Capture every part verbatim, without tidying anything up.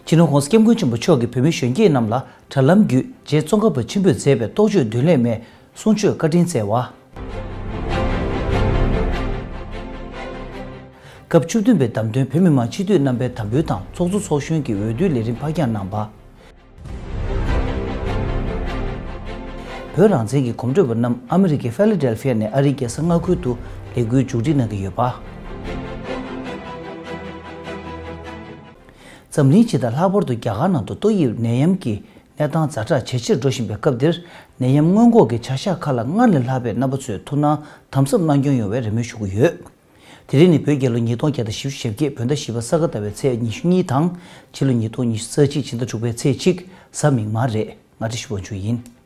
སྤྱི་ནོར་༸གོང་ས་༸སྐྱབས་མགོན་ཆེན་པོ་མཆོག་གིས་བོད་མི་གཞོན་སྐྱེས་རྣམས་ལ་དྲ་ལམ་བརྒྱུད་རྗེ་ཙོང་ཁ་པ་ཆེན་པོས་མཛད་པའི་རྟོགས་བརྗོད་མདུན་ལེགས་མའི་གསུང་ཆོས་བཀའ་དྲིན་སྩལ་བ། སྐབས་བཅུ་བདུན་པའི་བདམས་ཐོན་བོད་མི་མང་སྤྱི་འཐུས་རྣམ་པའི་དམ་འབུལ་དང་ཚོགས་གཙོ་ཚོགས་གཞོན་གྱི་འོས་བསྡུའི་ལས་རིམ་ཕར་འགྱངས་གནང་བ། བོད་རང་བཙན་གྱི་གོམ་བགྲོད་པ་རྣམས་ཨ་མི་རི་ཀའི་ཧྥི་ལ་ཌེལ་ཧྥི་ཡ་ནས་ཨ་རིའི་རྒྱལ་ས་མངའ་ཁུལ་དུ་ལས་འགུལ་མཇུག་སྒྲིལ་གནང་གི་ཡོད་པ། འཛམ་གླིང་སྤྱི་དང་ལྷག་པར་དུ་རྒྱ་གར་ནང་དུ་ཏོག་དབྱིབས་ནད་ཡམས་ཀྱི་གནས་སྟངས་ཛ་དྲག་ཇེ་ཆེར་འགྲོ་བཞིན་པའི་སྐབས་འདིར། ནད་ཡམས་སྔོན་འགོག་གི་བྱ་གཞག་ཁག་ལ་སྔར་ལས་ལྷག་པའི་རྣམ་པ་ཚོས་ཐུགས་སྣང་དམ་ཟབ་གནང་སྐྱོང་ཡོང་བའི་རེ་སྨོན་ཞུ་གི་ཡོད། དེ་རིང་ནི་བོད་རྒྱལ་ལོ་ཉིས་སྟོང་བརྒྱ་དང་བཞི་བཅུ་ཞེ་བརྒྱད། བོད་ཟླ་བཞི་པ་ས་ག་ཟླ་བའི་ཚེས་ཉི་ཤུ་གཉིས་དང་། ཕྱི་ལོ་ཉིས་སྟོང་ཉི་ཤུ་རྩ་གཅིག་ཕྱི་ཟླ་དྲུག་པའི་ཚེས་གཅིག་གཟའ་མིག་དམར་རེད། ང་བཀྲ་ཤིས་དབང་ཕྱུག་ཡིན།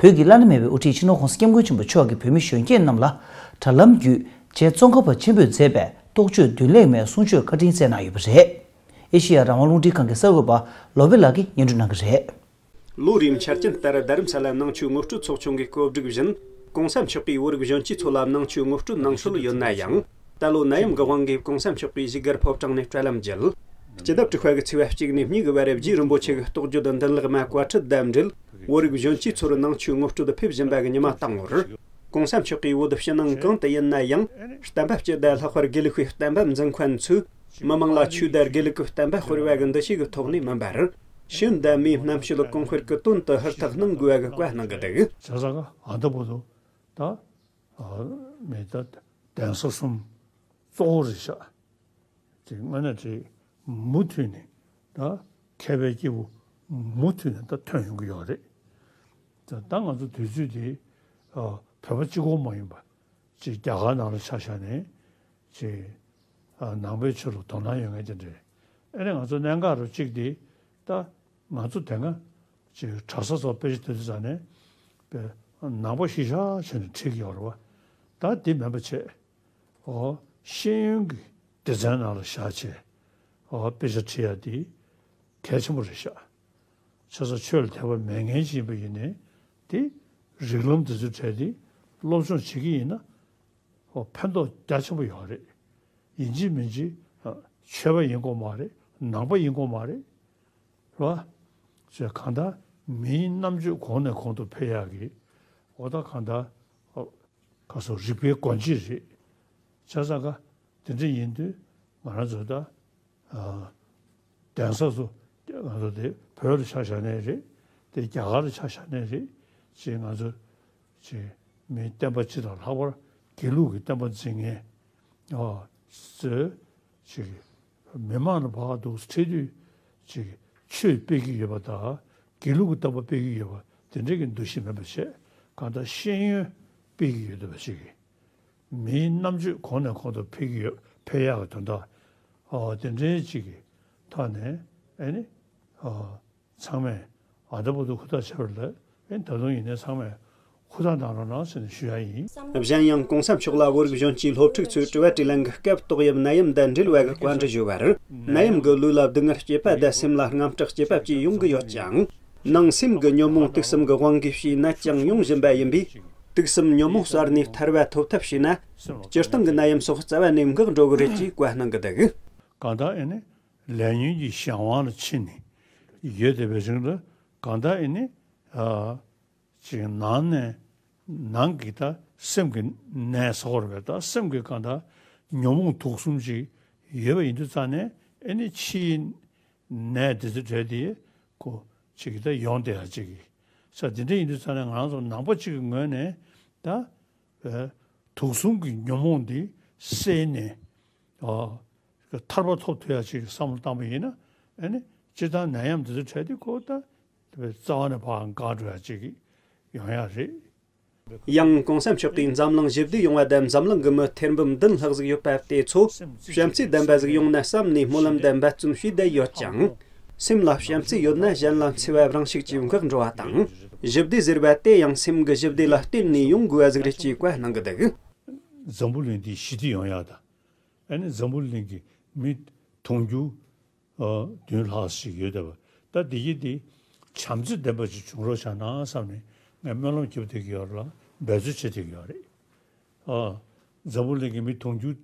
བོད་ཀྱི་བླ་ན་མེད་པའི་དབུ་ཁྲིད་སྤྱི་ནོར་༸གོང་ས་༸སྐྱབས་མགོན་ཆེན་པོ་མཆོག་གིས་བོད་མི་གཞོན་སྐྱེས་རྣམས་ལ་དྲ་ལམ་བརྒྱུད་རྗེ་ཙོང་ཁ་པ་ཆེན་པོས་མཛད་པའི་རྟོགས་བརྗོད་མདུན་ལེགས་མའི་གསུང་ཆོས་བཀའ་དྲིན་སྩལ་གནང་ཡོད་པ་རེད། ཨེ་ཤེ་ཡ་རང་དབང་རླུང་འཕྲིན་ཁང་གི་གསར་འགོད་པ་བློ་བྷེ་ལགས་ཀྱིས་སྙན་སྒྲོན་གནང་གི་རེད། ལོ་རེའི་འཆར་ཅན་ལྟར་རྡ་རམ་ས་ལ་ནང་ཆོས་ངོ་སྤྲོད་ཚོགས་ཆུང་གི་བཀོད་སྒྲིག་བཞིན། ༸གོང་ས་མཆོག་གིས་བོད་རིགས་གཞོན་སྐྱེས་ཚོ་ལ་ནང་ཆོས་ངོ་སྤྲོད་གནང་སྲོལ་ཡོད་ན་ཡང་། ད་ལོ་ནད་ཡམས་ཀྱི་དབང་གིས་༸གོང་ས་མཆོག་གིས་བཞུགས་སྒར་ཕོ་བྲང་ནས་དྲ་ལམ་བརྒྱུད། སྤྱི་ཟླ་དྲུག་པ་གི་ཚེས་པ་གཅིག་ནས་གཉིས་ཀྱི་བར། རྗེ་རིན་པོ་ཆེ་གི་རྟོགས་བརྗོད་མདུན་ལེགས་མ་བཀའ་ཁྲིད་དང་འབྲེལ། བོད་རིགས་གཞོན་སྐྱེས་ཚོར་ནང་ཆོས་ངོ་སྤྲོད་ཕེབས་བཞིན་པ་གི་ཉི་མ་དང་པོར། ༸གོང་ས་མཆོག་གིས་བོད་ཕྱི་ནང་གང་དུ་ཡིན་ན་ཡང་། བསྟན་པ་སྤྱི་དང་ལྷག་པར་དགེ་ལུགས་པའི་བསྟན་པ་འཛིན་མཁན་ཚོས། མི་མང་ལ་ཆོས་དང་དགེ་ལུགས་ཀྱི་བསྟན་པ་སྤེལ་བ་གི་འདུ་ཤེས་ཀྱི་ཐོག་ནས་མིན་པར། ཤེས་ཡོན་དང་མིའི་རྣམ་དཔྱོད་གོང་སྤེལ་གྱི་དོན་དུ་ཧུར་ཐག་གནང་དགོས་པ་གི་བཀའ་གནང་གི་འདུག་བྱས་ཙང་ཨ་ད་བར་དུ་ད་མི་ད་གདན་ས་གསུམ་གཙོ་བོ་རེད་ཤག་ཅིག་དངོས་གནས་ཅིག་མུ་མཐུད་ནས་ད་མཁས་པའི་སྐྱེས་བུ་མུ་མཐུད་ནས་ད་ཐོན་ཡོང་གི་ཡོད་རེད། ད་ད་ང་ཚོ་དུས་ཚོད་འདི་བོད་པ་གཅིག་པོ་མ་ཡིན་པ་ཅིག་རྒྱ་གར་ནང་ལ་ཆ་བཞག་ནས་ཅིག་ནང་པའི་ཆོས་ལ་དོ་སྣང་ཡོད་མཁན་དེ་འདྲས། ཨ་ནི་ང་ཚོ་གནད་འགག་རུ་གཅིག་དེ་ད་ང་ཚོ་དེ་སྔ་ཅིག་གྲྭ་ས་ཚོ་དཔེ་ཆ་དེ་དུས་ཙང་ནས་པའི་ནང་པ་གཞིར་བཞག་བྱས་ནས་ཁྲིད་ཀྱི་ཡོད་རེད་བ། ད་དེ་མིན་པ་བྱས། ཨོ། ཤེས་ཡོན་གྱི་སྡེ་ཚན་ནང་ལ་བཞག་བྱས། ཨོ། དཔེ་ཆ་ཁྲིད་ཡ་དེ་གལ་ཆེན་པོ་རེད་ཤག་བྱས་ཙང་ཆོས་ལ་དད་པ་མེད་མཁན་ཞིག་ཡིན་པ་ཡིན་ནའི་དེ་རིགས་ལམ་དེ་ཚོའི་གྲས་དེ་སློབ་སྦྱོང་བྱེད་ཀྱི་ཡིན་ན། ཨོ། ཕན་ཐོགས་རྒྱ་ཆེན་པོ་ཡོད་རེད། ཡིན་གཅིག་མིན་གཅིག་ཨ། ཆོས་པ་ཡིན་དགོས་མ་རེད། ནང་པ་ཡིན་དགོས་མ་རེད། རེད་བ། ཅེས་གང་ལྟར་མིའི་རྣམ་དཔྱོད་གོང་ནས་གོང་དུ་འཕེལ་ཡག་གི། འོ་ད་གང་ལྟར། ཨ། ག་སོ་རིག་པའི་སྒོ་འབྱེད་རེད། བྱས་ཙང་ཀ་དེ་འདྲ་ཡིན་དུས་ང་རང་ཚོ་ད། ཨ། གདན་ས་ཚོ་ང་ཚོ་དེ་བོད་ལ་ཆ་བཞག་ནའི་རེད། དེ་རྒྱ་གར་ལ་ཆ་བཞག་ནའི་རེད། ཅེས་ང་ཚོ་ཅེས་མིའི་བསྟན་པ་སྤྱི་དང་ལྷག་པར་དགེ་ལུགས་ཀྱི་བསྟན་པ་འཛིན་མཁན། ཨ། ཚོས་ཅིག་མི་མང་ལ་བག་འདུག་ཁྲིད་དུས་ཅིག་ཆོས་སྤེལ་གྱི་ཡོད་པ་དང་དགེ་ལུགས་ཀྱི་བསྟན་པ་སྤེལ་གྱི་ཡོད་པ་དེ་འདྲའི་གི་འདུ་ཤེས་མེད་པ་བྱས། གང་ལྟར་ཤེས་ཡོན་སྤེལ་གྱི་ཡོད་འདུག་པ་ཅིག་མིའི་རྣམ་དཔྱོད་གོང་ནས་གོང་དུ་འཕེལ་གྱི་ཡོད། འཕེལ་ཡག་གི་དོན་དག་ཨོ། དེ་འདྲའི་ཅིག་གི་ཐོག་ནས་ཨེ་ནི། ཨོ། ཚང་མས་ཨ་ད་བར་དུ་ཧུར་ཐག་བྱས་པ་ལ་ཨེ་ད་དུང་ཡིན་ནའི་ཚང་མས་ཧུར་ཐག་གནང་རོགས་གནང་ཟེར་ནས་ཞུ་ཡ་ཡིན། གཞན་ཡང་གོང་ས་མཆོག་ལ་བོད་རིགས་གཞོན་སྐྱེས་སློབ་ཕྲུག་ཚོས་དྲི་བ་དྲིས་ལན་གྱི་སྐབས་ཏོག་དབྱིབས་ནད་ཡམས་དང་འབྲེལ་བའི་བཀའ་འདྲི་ཞུས་པར། ནད་ཡམས་ཀྱིས་ལུས་ལ་སྡུག་བསྔལ་སྐྱེད་པ་དང་སེམས་ལ་དངངས་སྐྲག་སྐྱེད་པ་བཅས་ཡོང་གི་ཡོད་ཀྱང་། ནང་སེམས་ཀྱི་ཉོན་མོངས་དུག་གསུམ་གྱི་དབང་གིས་བྱས་ནད་ཀྱང་ཡོང་བཞིན་པ་ཡིན་པས། དུག་གསུམ་ཉོན་མོངས་གསར་ནས་ཐར་བ་ཐོབ་ཐབས་བྱས་ན། སྤྱིར་བཏང་གི་ནད་ཡམས་སོགས་རྩ་བ་ནས་འགག་འགྲོ་གི་རེད་ཅེས་བཀའ་གནང་གི་འདུག་གང་ལྟར་ཨེ་ནི་ལས་ཉོན་གྱི་གཞན་དབང་ལ་ཕྱིན་ནས་ཡོད་བསྡད་པའི་རིང་ལ་གང་ལྟར་ཨེ་ནི་ཨ་ཅིག་ནང་ནས་ནང་གི་ད་སེམས་ཀྱི་ནད་ཟེར་བ་རེད་པས། ད་སེམས་ཀྱི་གང་ལྟར་ཉོན་མོངས་དུག་གསུམ་ཅིག་ཡོད་པ་ཡིན་དུས་ཙང་ནས་ཨེ་ནི་ཕྱིའི་ནད་དེ་ཚོ་བྲལ་ཏེ་ཁོ་ཅིག་ད་ཡོང་བསྡད་ཡ་ཅིག་ས་དེ་འདྲ་ཡིན་དུས་ཙང་ནས་ང་རང་ཚོ་ནང་པ་གཅིག་གི་ངོས་ནས་ད། ཨེ། དུག་གསུམ་གྱི་ཉོན་མོངས་འདི་བསལ་ནས། ཨ། ཐར་པ་ཐོབ་ཐུབ་ཡ་ཅིག་བསམ་བློ་བཏང་པ་ཡིན་ན། ཨ་ནི་སྤྱིར་བཏང་ནད་ཡམས་འདི་ཚོ་འཕྲད་དུས་ཁོ་ད་རྩ་བ་ནས་ཕར་འགག་འགྲོ་ཡ་ཅིག་ཡོང་ཡ་རེད། ཡང་གོང་ས་མཆོག་གིས་འཛམ་གླིང་ཞི་བདེ་ཡོང་བ་དང་འཛམ་གླིང་གི་མི་ཐེར་འབུམ་བདུན་ལྷག་ཟིག་ཡོད་པ་དེ་ཚོ་བྱམས་བརྩེ་ལྡན་པ་ཟིག་ཡོང་ན་བསམ་ནས་སྨོན་ལམ་དང་འབད་བརྩོན་བྱས་བསྡད་ཡོད་ཀྱང་། སེམས་ལ་བྱམས་བརྩེ་ཡོད་ན་གཞན་ལ་འཚེ་བ་རང་ཤུགས་ཀྱིས་འགག་འགྲོ་བ་དང་། ཞི་བདེ་ཟེར་བ་དེ་ཡང་སེམས་ཀྱི་ཞི་བདེ་ལ་བརྟེན་ནས་ཡོང་དགོས་པ་ཟིག་རེད་ཅེས་བཀའ་གནང་གི་འདུག་འཛམ་བུ་གླིང་འདི་ཞི་བདེ་ཡོང་ཡག་དང་། ཨ་ནི་འཛམ་བུ་གླིང་གི་མི་མཐོང་རྒྱུ་ ཨ་བདུན་ལྷག་ཞིག་ཡོད་བསྡད་པ། ད་འདི་ཡི་འདི་བྱམས་བརྩེ་ལྡན་པ་ཅིག་བྱུང་རོགས་བྱ་ན་བསམ་ནས་ངས་སྨོན་ལམ་རྒྱབ་བསྡད་ཀྱི་ཡོད་རེད་ལ་འབད་རྩོལ་བྱེད་བསྡད་ཀྱི་ཡོད་རེད། ཨ། འཛམ་བུ་གླིང་གི་མི་དུང་ཕྱུར་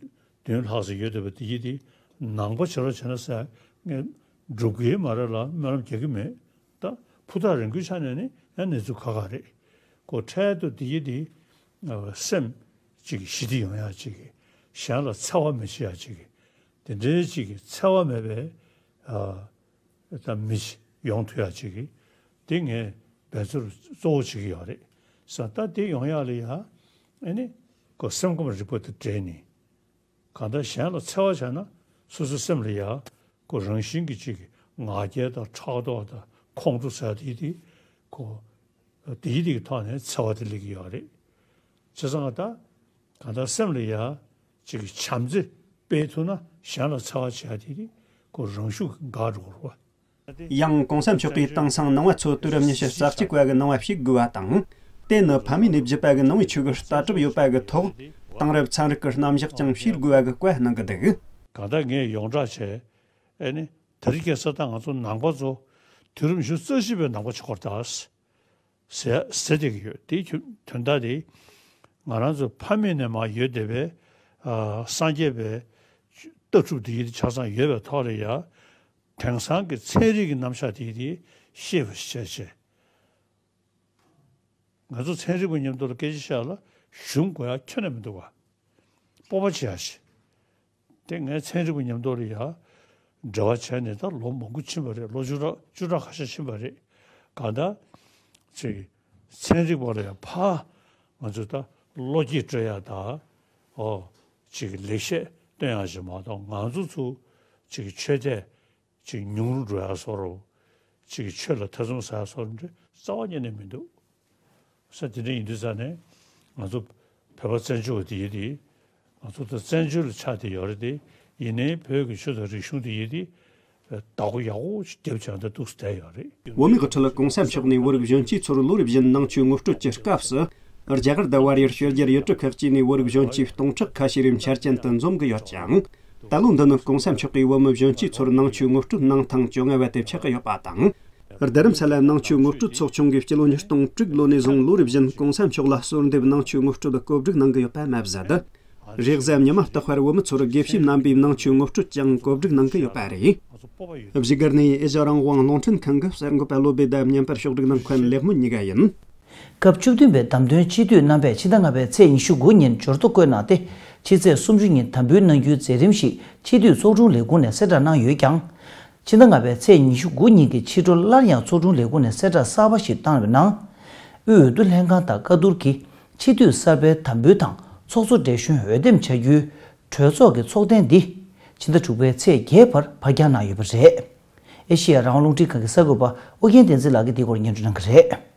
བདུན་ལྷག་ཙམ་ཡོད་བསྡད་པ་དེ་ཡི་དེ་ནང་པ་བྱེད་རོགས་བྱས་ན་ཟེར་ངས་སྒྲུབ་ཀྱི་མ་རེད་ལ་སྨོན་ལམ་རྒྱག་གི་མེད། ད་ཕུ་ཐག་རིང་པོའི་ཆ་ནས་ནི་ཡང་གནས་ཚུལ་ཁག་ཁག་རེད། ཁོ་འཕྲལ་དུ་དེ་ཡི་དེ་སེམས་ཅིག་ཞི་བདེ་ཡོང་ཡག་ཅིག་གཞན་ལ་འཚེ་བ་མི་བྱེད་ཡག་ཅིག་དེ་འདྲའི་ཅིག་འཚེ་བ་མེད་པའི་ད་མི་ཡོང་ཐུབ་ཡག་ཅིག་གི་དེ་ངས་འབད་རྩོལ་གཙོ་བོ་བྱེད་ཀྱི་ཡོད་རེད་ཟེར། ད་དེ་ཡོང་ཡག་ལ་ཡ་ཨེ་ནི་ཁོ་སེམས་ཁམས་རིག་པ་དང་འབྲེལ་ནས་གང་ལྟར་གཞན་ལ་འཚེ་བ་བྱས་ན་སོ་སོའི་སེམས་ལ་ཡ་ཁོ་རང་བཞིན་གྱི་ཅིག་ང་རྒྱལ་དང་ཕྲག་དོག་དང་ཁོང་ཁྲོ་ཟེར་དེ་དེ་ཁོ་དེའི་དེ་གི་ཐོག་ནས་འཚེ་བ་དེ་སླེབས་ཀྱི་ཡོད་རེད། བྱས་ཙང་ད་གང་ལྟར་སེམས་ལ་ཡ་ཅིག་བྱམས་བརྩེ་སྤེལ་ཐུབ་ན་གཞན་ལ་འཚེ་བ་བྱེད་ཡ་དེ་དེ་ཁོ་རང་ཤུགས་འགག་འགྲོ་གི་རེད་བ། ཡང་གོང་ས་མཆོག་གིས་དེང་སང་ནང་པ་ཚོ་དུས་རབས་ཉི་ཤུ་རྩ་གཅིག་པ་གི་ནང་པ་ཞིག་དགོས་པ་དང་། དེ་ནི་ཕ་མེས་ནས་བརྒྱུད་པ་གི་ནང་པའི་ཆོས་གི་ལྟ་གྲུབ་ཡོད་པ་གི་ཐོག་དེང་རབས་ཚན་རིག་གི་རྣམ་གཞག་ཀྱང་ཤེས་དགོས་པ་གི་བཀའ་གནང་གི་འདུག་གང་ལྟར་ངས་ཡོངས་གྲགས་བྱས་ཨེ་ནི་དེ་རིང་ཁ་སང་ད་ང་ཚོ་ནང་པ་ཚོ་དུས་རབས་ཉི་ཤུ་རྩ་བཞི་པའི་ནང་པ་ཆགས་ཀྱི་ཡོད་རེད་ད། ཟེར་ཟེར་བསྡད་ཀྱི་ཡོད། དེའི་དོན་དག་དེ་ང་རང་ཚོ་ཕ་མེས་ནས་མར་ཡོད་བསྡད་པའི་ཨ་སངས་རྒྱས་པའི་ལྟ་གྲུབ་དེ་ཡིན་ཆ་ཚང་ཡོད་པའི་ཐོག་ལ་ཡ་དེང་སང་གི་ཚན་རིག་གི་རྣམ་གཞག་དེ་ཡིན་ཤེས་པ་ཞིག་བྱས་བྱས། ང་ཚོ་ཚན་རིག་པ་མཉམ་དུ་ལ་སྐད་ཆ་བཤད་ལ་ཞུམ་དགོས་ཡ་ཁྱོན་ནས་མི་འདུག་བ། སྤོབས་པ་བྱེད་ཡ་ཞིག་དེ་ངས་ཚན་རིག་པ་མཉམ་དུ་ལ་ཡ་འབྲེལ་བ་བྱས་ནས་ད་ལོ་མང་པོ་ཕྱིན་པ་རེད། ལོ་བཅུ་ཕྲག་བཅུ་ཕྲག་ཁ་ཤས་ཕྱིན་པ་རེད། གང་ལྟར་ཅིག་ཚན་རིག་པ་ལ་ཡ་ཕ་ང་ཚོ་ད་བློ་སྐྱེད་སྤྲོད་ཡ་ད་ཨོ་ཅིག་ལེགས་བཤད་སྟོན་ཡ་ཞིག་མ་གཏོགས་ང་ཚོ་ཚོ་ཅིག་ཆོས་དད་ཅིག་ཉུང་རུ་འགྲོ་ཡ་བཟོ་འདྲ། ཅིག་ཆོས་ལ་ཐེ་ཚོམ་ཟ་ཡ་བཟོ་འདྲ་རྩ་བ་ཉིད་ནས་མི་འདུག་ས་དེ་འདྲ་ཡིན་དུས་ས་ནས་ང་ཚོ་བོད་པ་བཙན་བྱོལ་བ་དེ་ཡིན་དེ། ང་ཚོ་ད་བཙན་བྱོལ་ལ་ཆགས་བསྡད་ཡོད་རེད་དེ། ཡིན་ནའི་བོད་ཀྱི་ཆོས་དང་རིག་གཞུང་དེ་ཡིན་དེ། བདག་པོ་ཡག་པོ་ཞིག་རྒྱབ་བྱས་ད་འདུག་སེ་བསྡད་ཡོད་རེད། བོད་མིའི་དབུ་ཁྲིད་གོང་ས་མཆོག་ནས་བོད་རིགས་གཞོན་སྐྱེས་ཚོར་ལོ་རེ་བཞིན་ནང་ཆོས་ངོ་སྤྲོད་ཀྱི་སྐབས་སུ། རྒྱ་གར་དང་བལ་ཡུལ་ཕྱི་རྒྱལ་ཡུལ་གྲུ་ཁག་ཅིག་ནས་བོད་རིགས་གཞོན་སྐྱེས་སྟོང་ཕྲག་ཁ་ཤས་རིམ་འཆར་ཅན་དུ་འཛོམས་ཀྱི་ཡོད་ཅིང་། ད་ལོ་འདི་ནི་གོང་ས་མཆོག་གིས་བོད་མི་གཞོན་སྐྱེས་ཚོར་ནང་ཆོས་ངོ་སྤྲོད་གནང་ཐེངས་བཅོ་ལྔ་བ་དེ་ཆགས་ཀྱི་ཡོད་པ་དང་། རྡ་རམ་ས་ལ་ནང་ཆོས་ངོ་སྤྲོད་ཚོགས་ཆུང་གིས་སྤྱི་ལོ་ཉིས་སྟོང་དྲུག་ལོ་ནས་བཟུང་ལོ་རེ་བཞིན་གོང་ས་མཆོག་ལ་གསོལ་འདེབས་ནང་ཆོས་ངོ་སྤྲོད་བཀོད་སྒྲིག་གནང་གི་ཡོད་པ་མ་ཟད། རེས་གཟའ་ཉི་མ་རྟག་པར་བོད་མི་ཚོར་དགེ་བཤེས་རྣམ་པའི་ནང་ཆོས་ངོ་སྤྲོད་ཀྱང་བཀོད་སྒྲིག་གནང་གི་ཡོད་པ་རེད། བཞུགས་སྒར་ནས་ཨེ་ཤ་རང་དབང་རླུང་འཕྲིན་ཁང་གི་གསར་འགོད་པ་བློ་བདེ་དང་བརྙན་པར་ཕྱོགས་སྒྲིག་གནང་མཁན་ལེགས་སྨོན་གཉིས་ཀ་ཡིན། སྐབས་བཅུ་བདུན་པའི་བདམས་ཐོན་སྤྱི་འཐུས་རྣམ་པས་ཕྱི་ཟླ་ལྔ་པའི་ཚེས་ཉི་ཤུ་དགུ་ཉིན་འབྱོར་ཐོ་བཀོད་གནང་སྟེ། ཕྱི་ཚེས་སུམ་ཅུ་ཉིན་དམ་འབུལ་གནང་རྒྱུའི་མཛད་རིམ་ཞིག་སྤྱི་འཐུས་ཚོགས་དྲུང་ལས་ཁུངས་ནས་གསལ་བསྒྲགས་གནང་ཡོད་ཀྱང་། ཕྱི་ཟླ་ལྔ་པའི་ཚེས་ཉི་ཤུ་དགུ་ཉིན་གྱི་ཕྱི་དྲོ་སླར་ཡང་ཚོགས་དྲུང་ལས་ཁུངས་ནས་གསལ་བསྒྲགས་གསར་པ་ཞིག་བཏང་བའི་ནང་། དབུས་འོས་བསྡུ་ལྷན་ཁང་དང་བཀའ་བསྡུར་གྱིས་སྤྱི་འཐུས་གསར་པའི་དམ་འབུལ་དང་ཚོགས་གཙོ་བགྲེས་གཞོན་འོས་འདེམས་བྱ་རྒྱུའི་གྲོས་ཚོགས་ཀྱི་ཚོགས་ཐེངས་འདི་ཕྱི་ཟླ་དྲུག་པའི་ཚེས་བརྒྱད་བར་ཕར་འགྱངས་གནང་ཡོད་པ་རེད། ཨེ་ཤེ་ཡ་རང་དབང་རླུང་འཕྲིན་ཁང་གི་གསར་འགོད་པ་ཨོ་རྒྱན་བསྟན་འཛིན་ལགས་ཀྱིས་འདིའི་སྐོར་སྙན་སྒྲོན་གནང་གི་རེད།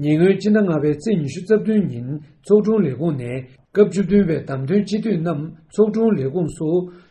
ཉེ་སྔོན་ཕྱི་ཟླ་ལྔ་པའི་ཚེས་ཉི་ཤུ་རྩ་བདུན་ཉིན་ཚོགས་དྲུང་ལས་ཁུངས་ནས་སྐབས་བཅུ་བདུན་པའི་བདམས་ཐོན་སྤྱི་འཐུས་རྣམས་ཚོགས་དྲུང་ལས་ཁུངས་སུ་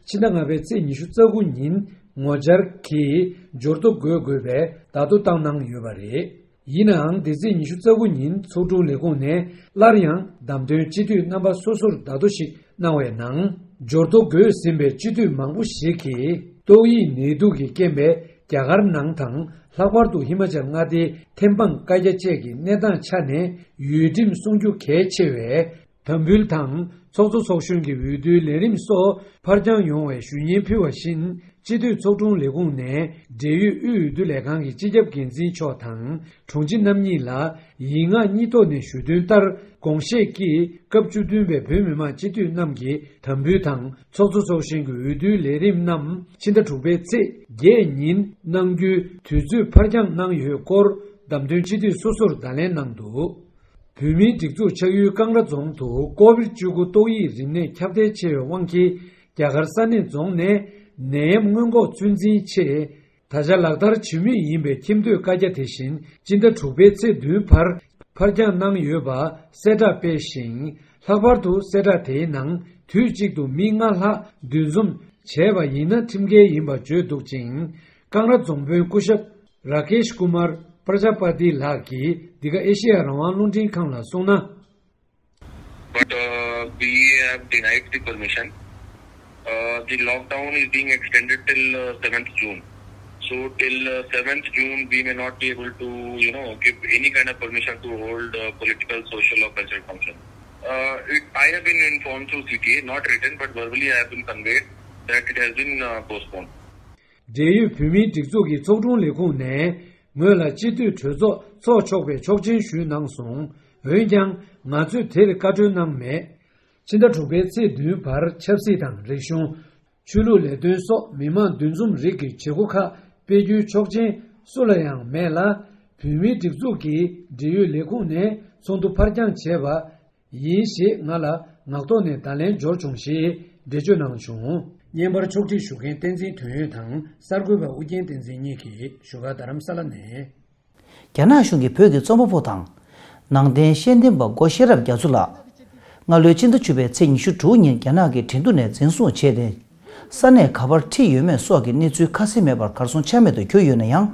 ཕྱི་ཟླ་ལྔ་པའི་ཚེས་ཉི་ཤུ་རྩ་དགུ་ཉིན་ངོ་བཅར་གྱིས་འབྱོར་ཐོ་འགོད་དགོས་པའི་བརྡ་ཐོ་བཏང་གནང་ཡོད་པ་རེད། ཡིན་ནའང་འདི་ཚེས་ཉི་ཤུ་རྩ་དགུ་ཉིན་ཚོགས་དྲུང་ལས་ཁུངས་ནས་སླར་ཡང་བདམས་ཐོན་སྤྱི་འཐུས་རྣམ་པ་སོ་སོར་བརྡ་ཐོ་ཞིག་གནང་བའི་ནང་། འབྱོར་ཐོ་འགོད་ཟིན་པའི་སྤྱི་འཐུས་མང་པོ་ཞིག་གིས་ཏོག་དབྱིབས་ནད་དུག་གི་རྐྱེན་པས་རྒྱ་གར་ནང་དང་ལྷག་པར་དུ་ཧི་མ་ཅལ་མངའ་སྡེའི་ཐེམ་སྤང་བཀའ་རྒྱ་བཅས་ཀྱི་གནས་སྟངས་ཆ་ནས་ཡུལ་ཁྲིམས་སྲུང་རྒྱུ་གལ་ཆེ་བས། དམ་འབུལ་དང་ཚོགས་གཙོ་ཚོགས་གཞོན་གྱི་འོས་བསྡུའི་ལས་རིམ་སོགས་ཕར་འགྱངས་ཡོང་བའི་ཞུ་སྙན་ཕུལ་བ་བཞིན། སྤྱི་འཐུས་ཚོགས་དྲུང་ལས་ཁུངས་ནས་འབྲེལ་ཡོད་དབུས་འོས་བསྡུ་ལས་ཁང་གི་སྤྱི་ཁྱབ་འགན་འཛིན་མཆོག་དང་དྲུང་ཆེ་རྣམ་གཉིས་ལ་ཡིག་ངག་གཉིས་ཐོག་ནས་ཞུ་དོན་ལྟར་དགོངས་བཞེས་ཀྱིས་སྐབས་བཅུ་བདུན་པའི་བོད་མི་མང་སྤྱི་འཐུས་རྣམས་ཀྱི་དམ་འབུལ་དང་ཚོགས་གཙོ་ཚོགས་གཞོན་གྱི་འོས་བསྡུའི་ལས་རིམ་རྣམས་ཕྱི་ཟླ་དྲུག་པའི་ཚེས་བརྒྱད་ཉིན་གནང་རྒྱུའི་དུས་ཚོད་ཕར་འགྱངས་གནང་ཡོད་སྐོར་བདམས་ཐོན་སྤྱི་འཐུས་སོ་སོར་བརྡ་ལན་གནང་འདུག་བོད་མིའི་སྒྲིག་འཛུགས་ཆགས་ཡུལ་ཀང་ར་རྫོང་དུ་ཀོ་བིཌ་བཅུ་དགུ་ཏོག་དབྱིབས་རིམས་ནད་ཁྱབ་གདལ་ཆེ་བའི་དབང་གིས་རྒྱ་གར་ས་གནས་རྫོང་ནས་ནད་ཡམས་སྔོན་འགོག་ཚོད་འཛིན་ཆེད་ད་ཆ་ལག་བསྟར་བྱེད་མུས་ཡིན་པའི་ཁྱིམ་སྡོད་བཀའ་རྒྱ་དེ་བཞིན་སྤྱི་ཟླ་དྲུག་པའི་ཚེས་བདུན་བར་ཕར་འགྱངས་གནང་ཡོད་པ་གསལ་བསྒྲགས་སྤེལ་ཞིང་། ལྷག་པར་དུ་གསལ་བསྒྲགས་དེའི་ནང་དུས་གཅིག་ཏུ་མི་ལྔ་ལྷག་འདུ་འཛོམས་བྱས་པ་ཡིན་ན་ཁྲིམས་འགལ་ཡིན་པ་བརྗོད་འདུག་ཅིང་། ཀང་ར་རྫོང་དཔོན་སྐུ་ཞབས་ར་ཀེཤ་ཀུ་མར་པྲ་ཇཱ་པ་ཏི་ལགས་ཀྱིས་འདི་ག་ཨེ་ཤེ་ཡ་རང་དབང་རླུང་འཕྲིན་ཁང་ལ་གསུངས་ན། But uh, B A have denied the permission. Uh, the lockdown is being extended till uh, seventh June. So till uh, seventh June, we may not be able to, you know, give any kind of permission to hold uh, political, social or cultural function. Uh, it, I have been informed through C T A, not written but verbally I have been conveyed that it has been uh, postponed. འབྲེལ་ཡོད་བོད་མིའི་སྒྲིག་འཛུགས་ཀྱི་ཚོགས་དྲུང་ལས་ཁུངས་ནས་ངོས་ལ་སྤྱི་འཐུས་གྲོས་ཚོགས་འཚོགས་ཆོག་པའི་ཆོག་མཆན་ཞུས་གནང་སོང་། འོན་ཀྱང་ང་ཚོས་དེར་བཀའ་འཁྲོལ་གནང་མེད། ཕྱི་ཟླ་དྲུག་པའི་ཚེས་བདུན་བར་ཆབ་སྲིད་དང་རིག་གཞུང་། ཆོས་ལུགས་ལས་དོན་སོགས་མི་མང་འདུ་འཛོམས་རིགས་ཀྱི་བྱེད་སྒོ་ཁག་སྤེལ་རྒྱུའི་ཆོག་མཆན་སུ་ལ་ཡང་མེད་ལ། བོད་མིའི་སྒྲིག་འཛུགས་ཀྱི་འབྲེལ་ཡོད་ལས་ཁུངས་ནས་ཚོགས་འདུ་ཕར་འགྱངས་བྱས་པ་ཡིན་ཞེས་ང་ལ་ངག་ཐོག་ནས་བརྡ་ལན་འབྱོར་བྱུང་ཞེས་འགྲེལ་བརྗོད་གནང་བྱུང་། བརྙན་པར་ཕྱོགས་སྒྲིག་ཞུ་མཁན་བསྟན་འཛིན་དོན་ཡོད་དང་གསར་འགོད་པ་ཨུ་རྒྱན་བསྟན་འཛིན་གཉིས་ཀྱིས་བཞུགས་སྒར་རྡ་རམ་ས་ལ་ནས། རྒྱ་ནག་གཞུང་གིས་བོད་ཀྱི་རྩོམ་པ་པོ་དང་། ནང་བསྟན་ཤེས་ལྡན་པ་སྒོ་ཤེས་རབ་རྒྱ་མཚོ་ལགས། སྔ་ལོའི་ཕྱི་ཟླ་བཅུ་པའི་ཚེས་ཉི་ཤུ་དྲུག་ཉིན་རྒྱ་ནག་གི་ཁྲིན་ཏུ་ནས་འཛིན་བཟུང་བྱས་ཏེ། ས་གནས་ག་པར་ཁྲིད་ཡོད་མེད་སོགས་ཀྱི་གནས་ཚུལ་ཁ་གསལ་མེད་པར་གར་སོང་ཆ་མེད་དུ་གྱུར་ཡོད་ན་ཡང་།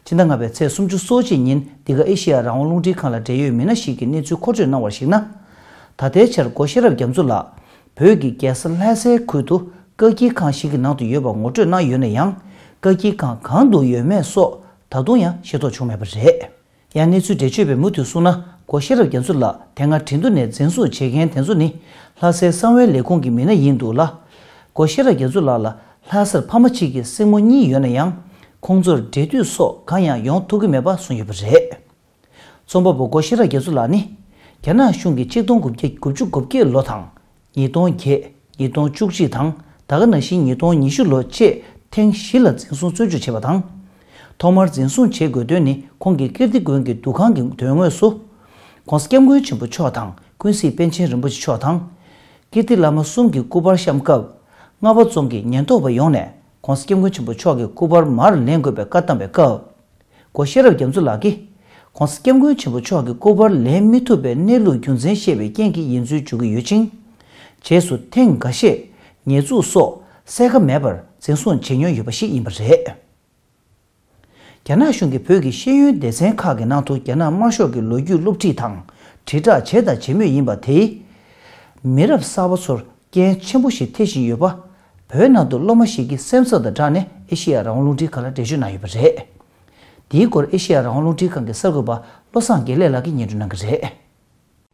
ཕྱི་ཟླ་ལྔ་པའི་ཚེས་སུམ་ཅུ་སོ་གཅིག་ཉིན་འདི་ག་ཨེ་ཤེ་ཡ་རང་དབང་རླུང་འཕྲིན་ཁང་ལ་འབྲེལ་ཡོད་མི་སྣ་ཞིག་གིས་གནས་ཚུལ་མཁོ་སྤྲོད་གནང་བར་གཞིགས་ན། ད་ལྟའི་ཆར་སྒོ་ཤེས་རབ་རྒྱ་མཚོ་ལགས། བོད་ཀྱི་རྒྱལ་ས་ལྷ་སའི་ཁུལ་དུ་བཀག་སྐྱིལ་ཁང་ཞིག་གི་ནང་དུ་ཡོད་པ་ངོ་སྤྲོད་གནང་ཡོད་ན་ཡང་། བཀག་སྐྱིལ་ཁང་གང་དུ་ཡོད་མེད་སོགས་ད་དུང་ཡང་ཤེས་རྟོགས་བྱུང་མེད་པ་རེད། ཡང་གནས་ཚུལ་འགྲེལ་བརྗོད་པས་མུ་མཐུད་གསུངས་ན། སྒོ་ཤེས་རབ་རྒྱ་མཚོ་ལགས་དེ་སྔ་ཁྲིན་ཏུ་ནས་འཛིན་བཟུང་བྱེད་མཁན་དེ་ཚོ་ནི་ལྷ་སའི་གསང་བའི་ལས་ཁུངས་ཀྱི་མི་སྣ་ཡིན་འདུག་ལ། སྒོ་ཤེས་རབ་རྒྱ་མཚོ་ལགས་ལ་ལྷ་སར་ཕ་མ་གཅིག་གི་སྲིང་མོ་གཉིས་ཡོད་ན་ཡང་། ཁོང་ཚོར་འབྲེལ་མཐུད་སོགས་གང་ཡང་ཡོང་ཐུབ་ཀྱི་མེད་པ་གསུངས་ཡོད་པ་རེད། རྩོམ་པ་པོ་སྒོ་ཤེས་རབ་རྒྱ་མཚོ་ལགས་ནི། རྒྱ་ནག་གཞུང་གིས་ཆིག་སྟོང་དགུ་བརྒྱ་དགུ་བཅུ་གོ་བརྒྱད་ལོ་དང་། ཉིས་སྟོང་བརྒྱད། ཉིས་སྟོང་བཅུ་གཅིག་དང་ད་ག་ནང་བཞིན་ཉིས་སྟོང་ཉི་ཤུ་ལོ་བཅས་ཐེངས་བཞི་ལ་འཛིན་བཟུང་བཙོན་འཇུག་བྱས་པ་དང་། ཐོག་མར་འཛིན་བཟུང་བྱེད་དགོས་དོན་ནི་ཁོང་གིས་ཀིརྟི་དགོན་གྱི་འདུ་ཁང་གི་མདུན་ངོས་སུ། ༸གོང་ས་༸སྐྱབས་མགོན་ཆེན་པོ་མཆོག་དང་ཀུན་གཟིགས་པཎ་ཆེན་རིན་པོ་ཆེ་མཆོག་དང་། ཀིརྟི་བླ་མ་གསུམ་གྱི་སྐུ་པར་བཤམས་སྐབས། རྔ་བ་རྫོང་གི་ཉེན་རྟོག་པ་ཡོངས་ནས་༸གོང་ས་༸སྐྱབས་མགོན་ཆེན་པོ་མཆོག་གི་སྐུ་པར་མར་ལེན་དགོས་པའི་བཀའ་བཏང་བའི་སྐབས། སྒོ་ཤེས་རབ་རྒྱ་མཚོ་ལགས་ཀྱིས། ༸གོང་ས་༸སྐྱབས་མགོན་ཆེན་པོ་མཆོག་གི་སྐུ་པར་ལེན་མི་ཐུབ་པའི་གནས་ལུགས་རྒྱུ་མཚན་བཤད་པའི་རྐྱེན་གྱིས་ཡིན་ཚུལ་བརྗོད་ཀྱི་ཡོད་ཅིང་། རྗེས་སུ་ཐེངས་འགའ་ཤས་ཉེས་འཛུགས་སོགས་གསལ་ཁ་མེད་པར་འཛིན་བཟུང་བྱེད་མྱོང་ཡོད་པ་ཞིག་ཡིན་པ་རེད། རྒྱ་ནག་གཞུང་གིས་བོད་ཀྱི་ཤེས་ཡོན་སྡེ་ཚན་ཁག་གི་ནང་དུ་རྒྱ་ནག་དམར་ཤོག་གི་ལོ་རྒྱུས་སློབ་ཁྲིད་དང་དྲིལ་བསྒྲགས་བྱས་དང་བྱེད་མུས་ཡིན་པ་དེས། མི་རབས་གསར་པ་ཚོར་རྐྱེན་ཆེན་པོ་ཞིག་ཐེབས་བཞིན་ཡོད་པ། བོད་ནང་དུ་སློབ་མ་ཞིག་གི་སེམས་འཚབ་དང་སྦྲགས་ནས་ཨེ་ཤེ་ཡ་རང་དབང་རླུང་འཕྲིན་ཁང་ལ་འགྲེལ་བརྗོད་གནང་ཡོད་པ་རེད། འདིའི་སྐོར་ཨེ་ཤེ་ཡ་རང་དབང་རླུང་འཕྲིན་ཁང་གི་གསར་འགོད་པ་བློ་བཟང་དགེ་ལེགས་ལགས་ཀྱིས་སྙན་སྒྲོན་གནང་གི་རེད།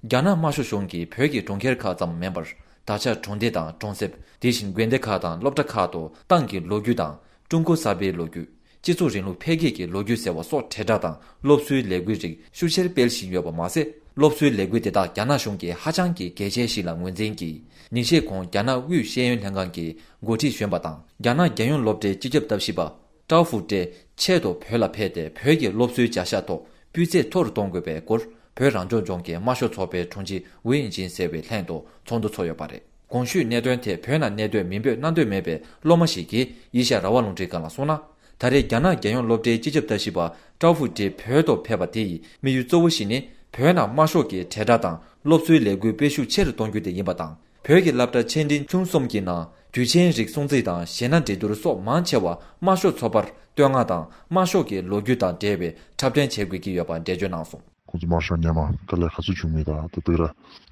རྒྱ་ནག་དམར་ཤོག་གཞུང་གིས་བོད་ཀྱི་གྲོང་ཁྱེར་ཁག་ཙམ་མིན་པར། ད་ཆ་གྲོང་སྡེ་དང་གྲོང་གསེབ། དེ་བཞིན་དགོན་སྡེ་ཁག་དང་སློབ་གྲྭ་ཁག་ཏུ་ཏང་གི་ལོ་རྒྱུས་དང་། ཀྲུང་གོ་གསར་པའི་ལོ་རྒྱུས། སྤྱི་ཚོགས་རིང་ལུགས་འཕེལ་རྒྱས་ཀྱི་ལོ་རྒྱུས་ཟེར་བ་སོགས་དྲིལ་བསྒྲགས་དང་སློབ་གསོའི་ལས་འགུལ་རིགས་ཤུགས་ཆེར་སྤེལ་བཞིན་ཡོད་པ་མ་ཟད། སློབ་གསོའི་ལས་འགུལ་དེ་དག་རྒྱ་ནག་གཞུང་གིས་ཧ་ཅང་གི་གལ་ཆེན་ཞིག་ལ་ངོས་འཛིན་གྱིས། ཉིན་ཤས་གོང་རྒྱ་ནག་དབུས་ཤེས་ཡོན་ལྷན་ཁང་གི་འགོ་ཁྲིད་གཞོན་པ་དང་། རྒྱ་ནག་རྒྱལ་ཡོངས་སློབ་གྲྭའི་སྤྱི་ཁྱབ་ལྟ་ཞིབ་པ། ཀྲའོ་ཧྥུ་ཀྲེ་ཆེད་དུ་བོད་ལ་ཕེབས་ཏེ། བོད་ཀྱི་སློབ་གསོའི་བྱ་གཞག་ཐོག་སྤུས་ཚད་མཐོ་རུ་གཏོང་དགོས་པའི་སྐོར། བོད་རང་སྐྱོང་ལྗོངས་ཀྱི་དམར་ཤོག་ཚོགས་པའི་དྲུང་ཆེ་ཝུའུ་དབྱིང་ཅིན་ཟེར་བའི་ལྷན་དུ་ཚོགས་འདུ་ཚོགས་ཡོད་པ་རེད། གོང་ཞུས་གནད་དོན་ཐད་བོད་ནང་གནས་སྡོད་མིང་འབོད་གནང་འདོད་མེད་པའི་སློབ་མ་ཞིག་གིས་ཨེ་ཤ་ཡ་རང་དབང་རླུང་འཕྲིན་ཁང་ལ་གསུངས་ན། ད་རེས་རྒྱ་ནག་རྒྱལ་ཡོངས་སློབ་གྲྭའི་སྤྱི་ཁྱབ་ལྟ་ཞིབ་པ་ཀྲའོ་ཧྥུ་ཀྲེ་བོད་དུ་ཕེབས་པ་དེ་ཡི་དམིགས་ཡུལ་གཙོ་བོ་ཞིག་ནི། བོད་ནང་དམར་ཤོག་གི་དྲིལ་བསྒྲགས་དང་སློབ་གསོའི་ལས་འགུལ་སྤེལ་ཤུགས་ཆེ་རུ་གཏོང་རྒྱུ་དེ་ཡིན་པ་དང་། བོད་ཀྱི་སློབ་གྲྭ་ཆེ་འབྲིང་ཆུང་གསུམ་གྱི་ནང་དུས་ཆེན་རིགས་སྲུང་བརྩི་དང་གཞས་སྣ་འགྲན་བསྡུར་སོགས་མང་ཆེ་བ་དམར་ཤོག་ཚོགས་པར་བསྟོད་བསྔགས་དང་དམར་ཤོག་གི་ལོ་རྒྱུས་དང་འབྲེལ་བའི་འཁྲབ་སྟོན་བྱེད་དགོས་ཀྱི་ཡོད་པ་འགྲེལ་བརྗོད་གནང་སོང་། ཁོང་ཚོ་དམར་ཤོག་སྔོན་མ་དཀའ་ལས་ག་ཚོད་བྱུང་མིན་དང་དེ་དག་ལ་